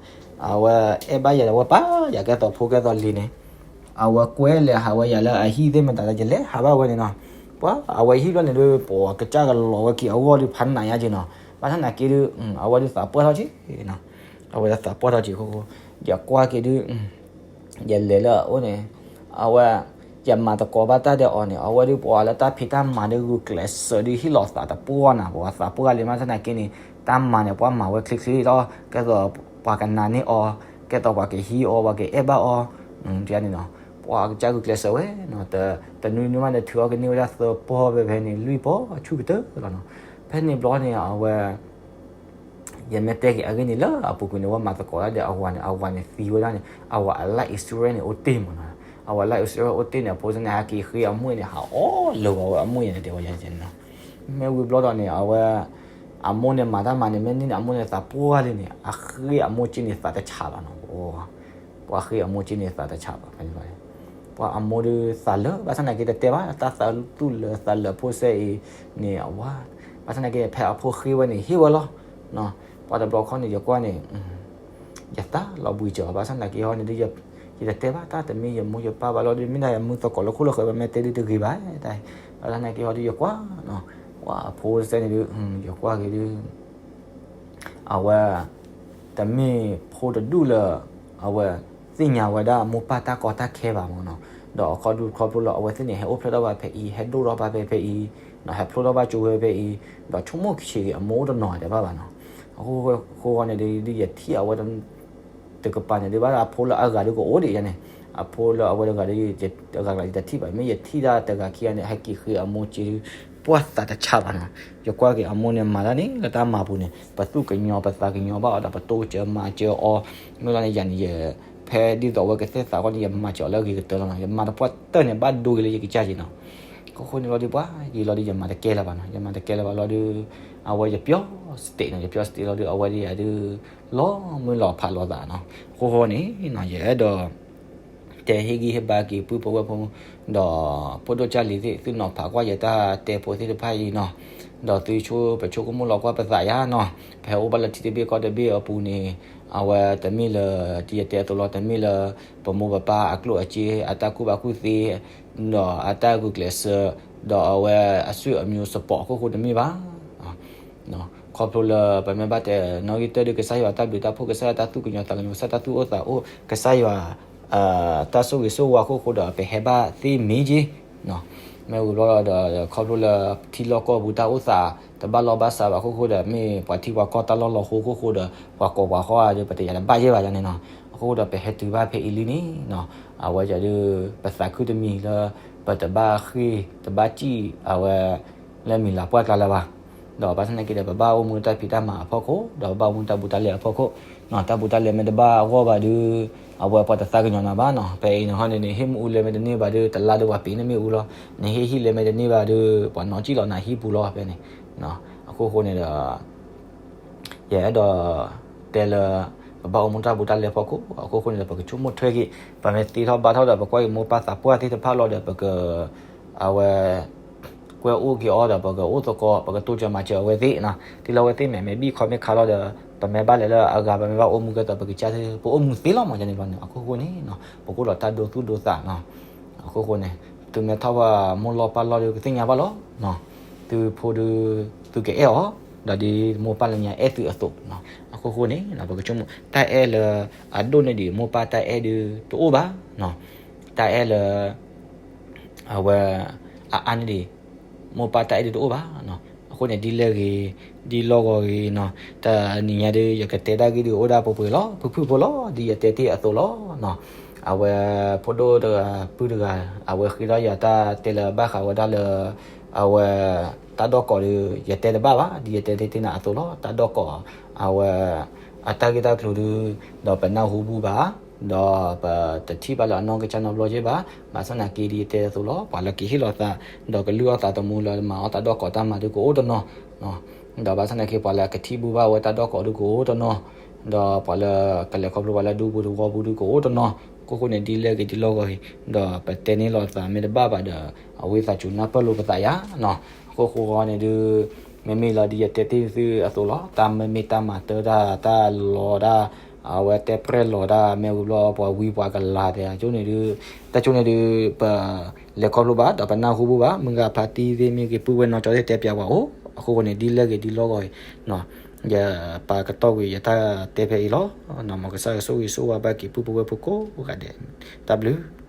အဝဲအဲၣ်ဘၣ်ယၤဒီး အဝဲပာ်ယၤကဲသိးဖိကဲသိးလံၤန့ၣ် အဝဲကွဲလဲၤဟးဝဲယၤလၢအဟံၣ်သ့ၣ်မတၤလၢယလဲၤဟးဘၣ်ဝဲန့ၣ်နီၤ ပှၤအဝဲဟံၣ်ဘျီန့ၣ်ဒုး ပှၤကစၢ်ကလီၤဝဲက့ၤအဂီၢ်ဒုး ဖးနးယါက့နီၤ ဘၣ်ဆၣ်သနာ်က့ဒုး အဝဲဒုးသးပှၢ်ထီၣ်က့နီၤ အဝဲဒုးသးပှၢ်ထီၣ်က့အခိၣ်ဃိ ယကွၢ်က့ၤဒုး ယလဲၤလၢအအိၣ်န့ၣ် အဝဲ ယမၤသကိးဘၣ်တၢ်ဒီးအီၤန့ၣ် အဝဲဒုးပှၤလၢတၢ်ဖံးတၢ်မၤဒုးဂုာ်ကျဲးစၢးဒုးဟ့ၣ်လီၤသးတပှၢ်နၤ ပှၤသးပှၢ်လံ ဘၣ်ဆၣ်သနာ်က့န့ၣ် တၢ်မၤန့ၣ် ပှၤမၤဝဲချ့ချ့လီၤ ကဲသိးပှၤကနာ်န့ၢ်အီၤ ကဲသိးပှၤကဟံးအီၤ ပှၤကအဲၣ်ဘၣ်အီၤ န့ၣ်နီၤ ပှၤကစၢ်ဂုာ်ကျဲးစၢးဝဲနီၤ တနွံနွံမးန့ၣ် ထုးအီၣ်ကန့ၢ်ဝဲဒၣ်သၢပီၢ်ဖဲဖဲန့ၣ် လွံၢ်ပီၢ်ဆူၣ်ကတၢၢ်လီၤနီၤ ဖဲန့ၣ်ဘျီန့ၣ် အဝဲ ယမ့ၢ်တဲက့ၤအဂ့ၢ်န့ၣ် လၢအပူၤကွံာ်န့ၣ် ဝဲမၤသကိးတၢ်ဒီးအဝၤန့ၣ် အဝၤန့ၣ်သံဝဲဒၣ်န့ၣ် အဝၤအ life insurance န့ၣ် အိၣ်တ့ၢ်မးနီၤ အဝၤ life insurance အိၣ်တ့ၢ်န့ၣ် အဖိစၢ်န့ၣ် ဟဲက့ၤဃ့အမိၢ်န့ၣ် ဟးအီၣ်လၢၤဝဲအမိၢ်ယဲန့ၣ် တဲဝဲယဲန့ၣ်နီၤ မ့ၢ်ဝံၤဘျီဒီးန့ၣ် အဝဲ အမိၢ်န့ၣ်မၤတၢ်မၤန့ၣ် မ့ၢ်န့ၢ်န့ၣ် အမိၢ်န့ၣ်သးပှၢ်လံန့ၣ် အဃ့အမိၢ်က့န့ၣ်သးတဆးဘၣ်နီၤ ပှၤဃ့အမိၢ်က့န့ၣ်သးတဆးဘၣ် ပှၤအမိၢ်ဒုးသးလၢာ် ဘၣ်ဆၣ်သနာ်က့တတဲဘၣ် တၢ်သးသူၣ်လၢာ်သးလၢာ်ဖိစဲအံၤန့ၣ် အဝဲ ဘၣ်ဆၣ်သနာ်က့ ဖဲအဖိဃ့ဝဲန့ၣ်ဟ့ၣ်ဝဲလီၤ. ပှၤတဘျီခီန့ၣ် ယကွၢ်န့ၣ် ယသးလီၤဘှံးစၢၤအီၤ ဘၣ်ဆၣ်သနာ်က့ဟီန့ၣ်ဒုး ယတတဲဘၣ်တၢ်တမ့ၢ်ယမိၢ်ယပၢ်ဘၣ်လီၤဒီး မ့ၢ်ဒၣ်ယမုၢ်သကိးလၢခိၣ်လၢဃဲၤ ပမ့ၢ်တဲဒုးတဂ့ၤဘၣ်တၢ်, ဘၣ်ဆၣ်သနာ်က့ဟီဒုးယကွၢ် အဖိစဲန့ၣ်ဒုး ယကွၢ်က့ၤဒုး အဝဲ တမ့ၢ်ဖိတဒူၣ်လၢ အဝဲသ့ၣ်ညါဝဲဒၣ်မိၢ်ပၢ်တၢ်ကီတၢ်ခဲဘၣ်မ့ၢ်နီၤ, ဒီးအခီဒုခီဖျိလၢအဝဲသ့ၣ်န့ၣ် ဟဲအိၣ်ဖျဲၣ်ထီၣ်ဘၣ်ဖဲအံၤ ဟဲဒိၣ်ထီၣ်ဘၣ်ဖဲဖဲအံၤ, ဟဲဖျိထီၣ်ဘၣ်ကၠိဝဲဖဲအံၤ, ဒီးဆိကမိၣ်ဆံးက့ၤအမိၢ်အိၣ်တနီၤတဲဘၣ်ဘၣ်နီၤ, အဃိဃိန့ၣ်ဒုး ယထံၣ်အဝဲ တကပၤန့ၣ်ဒုးဘၣ်အဖိလၢအဂၤဒုးကအိၣ်ဒံးယါန့ၣ်, အဖိလၢအဝဲတဂၤဒုး အဂၤဂၤယတထံၣ်ဘၣ် မ့ၢ်ယထံၣ်ဒၣ်တဂၤခံဂၤန့ၣ် ဟဲက့ၤဃ့အမိၢ်စ့ဒုး ပှၢ်သးတဆါဘၣ်နီၤ, ယကွၢ်က့ၤအမိၢ်န့ၣ်မၤတၢ်န့ၣ် လၢတၢ်မၤပူၤန့ၣ် ပသူၣ်ကညီၤပသးကညီၤဘၣ်အီၤဒီး ပတိစၢၤမၤစၢၤအီၤ, မ့ၢ်လီၤန့ၣ်ယၤန့ၣ် ယ ဖဲဒ်သိးအဝဲကသဲၣ်သးဃီန့ၣ် ယမၤစၢၤအီၤလၢအဂ့ၤကတၢၢ်လီၤနီၤ, ယမၤတပှၢ်တၢၢ်န့ၣ် ဘၣ်ဒိဂ့ၤလၢယကစၢ်က့နီၤ, အဃိန့ၣ်လီၤဒုးပှၤယံာ်လီၤဒုး ယမၤတကဲလၢၤဘၣ်နီၤ, ယမၤတကဲလၢၤဘၣ်လီၤဒုး အဝဲယပျီစတ့းနီၤ, ယပျီစတ့းလီၤဒုး အဝဲဒ်ယၤဒုး လီၤမုၢ်လီၤဖးလိာ်သးနီၤ, အဃိဃိန့ၣ် ယအဲၣ်ဒိး တဲဟ့ၣ်ဂံၢ်ဟ့ၣ်ဘါက့ၤပုၢ်ဖိဝဲၢ်ဖိ, ဒီးဖိဒိၣ်ကၢ်လံၤသ့ၣ် သုနီၤဖးကွၢ်ယတၢ်တဲဖိသ့ၣ်တဖၣ်အံၤနီၤ, ဒီးသုဆိကမိၣ်လီၤကွၢ်ပသးယါနီၤ, ပဟဲအိၣ်ဘၣ်လၢထံတဘ့ၣ်ကီၢ်တဘ့ၣ်အပူၤန့ၣ် အဝဲတမ့ၢ်လၢ ဒ်ယတဲအသိးလီၤ တမ့ၢ်လၢ ပမိၢ်ပပၢ်အကျိၣ်အစ့ အတၢ်ကူၣ်ဘၣ်ကူၣ်သ့ ဒီးအတၢ်ဂုာ်ကျဲးစၢး ဒီးအဝဲအဆွေမျိုး support အခိၣ်ဃိတမ့ၢ်ဘၣ် ခီဖျိလၢပမ့ၢ်ဘၣ်တဲနီၣ်ဂံၢ်တၢၢ်ဒုး ကစၢ်ယွၤတၢ်ဘျုးတၢ်ဖှိၣ် ကစၢ်ယွၤတၢ်သူၣ်ကညီၤသးကညီၤ ကစၢ်တၢ်သူၣ်အိၣ်သးအိၣ် ကစၢ်ယွၤ တၢ်ဆိၣ်ဂ့ၤဆိၣ်ဝါအခိၣ်ဃိဒီး ပဟဲဘၣ်သ့မ့ၢ်က့ မ့ၢ်ဝံၤဘျီဒီး ခီဖျိလၢထံလီၢ်ကီၢ်ပူၤတၢ်အိၣ်သး တဘၣ်လီၢ်ဘၣ်စးဘၣ်အခိၣ်ဃိဒီး မ့ၢ်ပှၤထံပှၤကီၢ်တၢ်လီၢ်လီၤဃိအခိၣ်ဃိဒီး ပှၤကိးပှၤဃီဒီး ပတယာ်တဘၣ်ယဲၢ်ဘၣ်ယါန့ၣ်နီၤ, အခိၣ်ဃိဒီး ပဟဲတုၤဘၣ်ဖဲအံၤလံန့ၣ်နီၤ, အဝဲဒုး ပသးခုတမံၤလၢ ပတဘၣ်ဃ့ၢ် တဘၣ်စံၣ် အဝဲ လၢမံၤလၤပှၢ်ကျါလၢၤဘၣ်, ဒီးဘၣ်ဆၣ်သနာ်က့ဒီး ပဘၣ်အိၣ်မူတၢ်ဖံးတၢ်မၤအဖီခိၣ် ဒီးပဘၣ်အိၣ်မူတၢ်ဘူးတၢ်လဲအဖီခိၣ်, တၢ်ဘူးတၢ်လဲမ့ၢ်တဘၣ်အဂီၢ်ဘၣ်ဒုး အဝဲပှၤတသးကညီၤနၤဘၣ်နီၤ, ဖဲအံၤန့ၣ်ဟီန့ၣ်န့ၣ် ဟ့ၣ်မ့ၣ်အူလဲမ့ၢ်တန့ၢ်ဘၣ်ဒုး တလါဒုးပှၤပ့ၤန့ၢ်မ့ၣ်အူလီၤ, နဟ့ၣ်ဟံၣ်လဲမ့ၢ်တန့ၢ်ဘၣ်ဒုး ပှၤနီၣ်ကံၣ်လီၤနၤဟံၣ်ပူၤလီၤဖဲန့ၣ်, အခိၣ်ဃိန့ၣ်ဒီး ယအဲၣ်ဒိးတဲလၢ ပဘၣ်အိၣ်မူတၢ်ဘူးတၢ်လဲဖီခိၣ် အခိၣ်ဃိန့ၣ်ဒီး ပကဆိကမိၣ်ထွဲက့ၤ ပမ့ၢ်သ့ထီၣ်ဘၣ်ထီၣ်ဒီး ပကွၢ်က့ၤမိၢ်ပၢ်သးပှၢ်သ့ၣ်တဖၣ်လီၤဒီး ပက အဝဲ ကွဲအိၣ်က့ၤအီၤဒီး ပကအိၣ်သကိး ပကတိစၢၤမၤစၢၤအဝဲသ့ၣ်နီၤ, တုၤလၢအဝဲသ့ၣ်မဲာ်မ့ၢ်ဘံၣ်ခီမ့ၢ်ခါလီၤဒီး ပမ့ၢ်ဘၣ်လဲၤလၢအဂၤ ပမ့ၢ်ဘၣ်အိၣ်မူကဲသိး ပကစၢ်သ့ၣ် ပအိၣ်မူသ့လီၤမး ယန့ၣ်ဘျီန့ၣ် အခိၣ်ဃိန့ၣ်နီၤ ပကအိၣ်ဒီးတၢ်ဒိသူၣ်ဒိသးနီၤ, အခိၣ်ဃိန့ၣ် သုမ့ၢ်ထီၣ်ဘၣ်မိၢ်လီၢ်ပၢ်လီၢ်ဒီး ကသ့ၣ်ညါဘၣ်လီၤ, သုဖိဒီး သုကအဲၣ်အီၤ ဒီးဒ်မိၢ်ပၢ်လၢညါအဲၣ်သုအသိးနီၤ, အခိၣ်ဃိန့ၣ် ပကဆိကမိၣ် တၢ်အဲၣ်လၢ အဒိၣ်န့ၢ်ဒံးမိၢ်ပၢ်တၢ်အဲၣ်ဒုးတအိၣ်ဘၣ်နီၤ, တၢ်အဲၣ်လၢ အဝဲ အအါန့ၢ်ဒံး မိၢ်ပၢ်တၢ်အဲၣ်ဒုးတအိၣ်ဘၣ်နီၤ, အဃိန့ၣ် ဒ်လဲၣ်ဂ့ၤ ဒ်လီၢ်ဂီၤဂ့ၤနီၤ, တနံၤညါဒုး ယကတဲတၢ်ဂ့ၢ်ဒုးအိၣ်ဒၣ်ပှဲၤပှဲၤလီၤ ဖုၣ်ဖုၣ်ဖိလီၤ ဒ်ယတဲတ့ၢ်အသိးလီၤနီၤ, အဝဲ ဖိဒိၣ်တဂၤပုၢ်တဂၤ အဝဲဃ့ထီၣ်ယၤတၢ်တဲလၢဘၣ်ဃးဝဲဒၣ်လၢ အဝဲ တၢ်ဒီၣ်ကိးဒုး ယတဲတဘၣ်ဘၣ် ဒ်ယတဲတ့ၢ်နၤအသိးလီၤ တၢ်ဒီၣ်ကိး အဝဲ အတၢ်ဂ့ၢ်တၢ်ကျိၤဒုး ဒီးပနၢ်ဟူဘူဘၣ် ဒီးပတထံၣ်ဘၣ်လၢအနီၢ်ကစၢ်နီတဘျီက့ဘၣ်, ဘၣ်ဆၣ်သနာ်က့ဒ်ယတဲအသိးလီၤ ပှၤလၢကဟ့ၣ်လီၤသး ဒီးကလုၢ်အီၣ်သးသမူလၢမၤအီၣ်တၢ်ဒီၣ်ကိးတၢ်မၤဒုးကအိၣ်တနီၤ, ဒီးဘၣ်ဆၣ်သနာ်က့ပှၤလၢအကထံၣ်ဘူဘၣ်ဝဲတၢ်ဒီၣ်ကိးဒုးကအိၣ်တနီၤ, ဒီးပှၤလၢကလဲၤခီဖျိပှၤလၢဒူပူၤသဝီပူၤဒုးကအိၣ်တနီၤ, အခိၣ်ဃိန့ၣ် ဒ်လဲၣ်ဂ့ၤဒ်လီၢ်ဂီၤဂ့ၤ ဒီးပတဲန့ၢ်လီၤသးမ့ၢ်တဘၣ်ဘၣ်ဒီး အဝံသးစူၤနၢ်ပၢၢ်လိာ်ပသးယါနီၤ, အခိၣ်ဃိဃီန့ၣ်ဒုး မ့မ့ၢ်လီၤဒ်ယတဲတ့ၢ်သုအသိးလီၤ တၢ်မ့မ့ၢ်တၢ်မၤတၢ်တၢ် တၢ်လီၤတၢ် အဝဲတဲပြဲၢ်လီၤတၢ် မ့ၢ်ဝံၤဘျီပှၤဝံပှၤကလၤတဲ အကၠိန့ၣ်ဒုး တၢ်ကၠိန့ၣ်ဒုး ပလဲၤခီဖျိဘၣ် ဒီးပနၢ်ဟူဘူဘၣ် မုၢ်ဂၤဖါတံၢ်သ့ၣ်မ့ၢ်ဂ့ၤ ပုၢ်ဝဲၢ်နီၢ်ကၠီသ့ၣ်တဲပၠးပှၤအိၣ်, အခိၣ်ဃိန့ၣ် ဒ်လဲၣ်ဂ့ၤဒ်လီၢ်ဂီၤဂ့ၤ ယပာ်ကတီၢ်ကွံာ်ယတၢ်တဲဖဲအံၤလီၤ, မ်ကစၢ်ယွၤဆိၣ်ဂ့ၤဆိၣ်ဝါဘၣ်က့ၤပုၢ်ဖိဝဲၢ်ဖိကိးဂၤဒဲး, တၢ်ဘျုး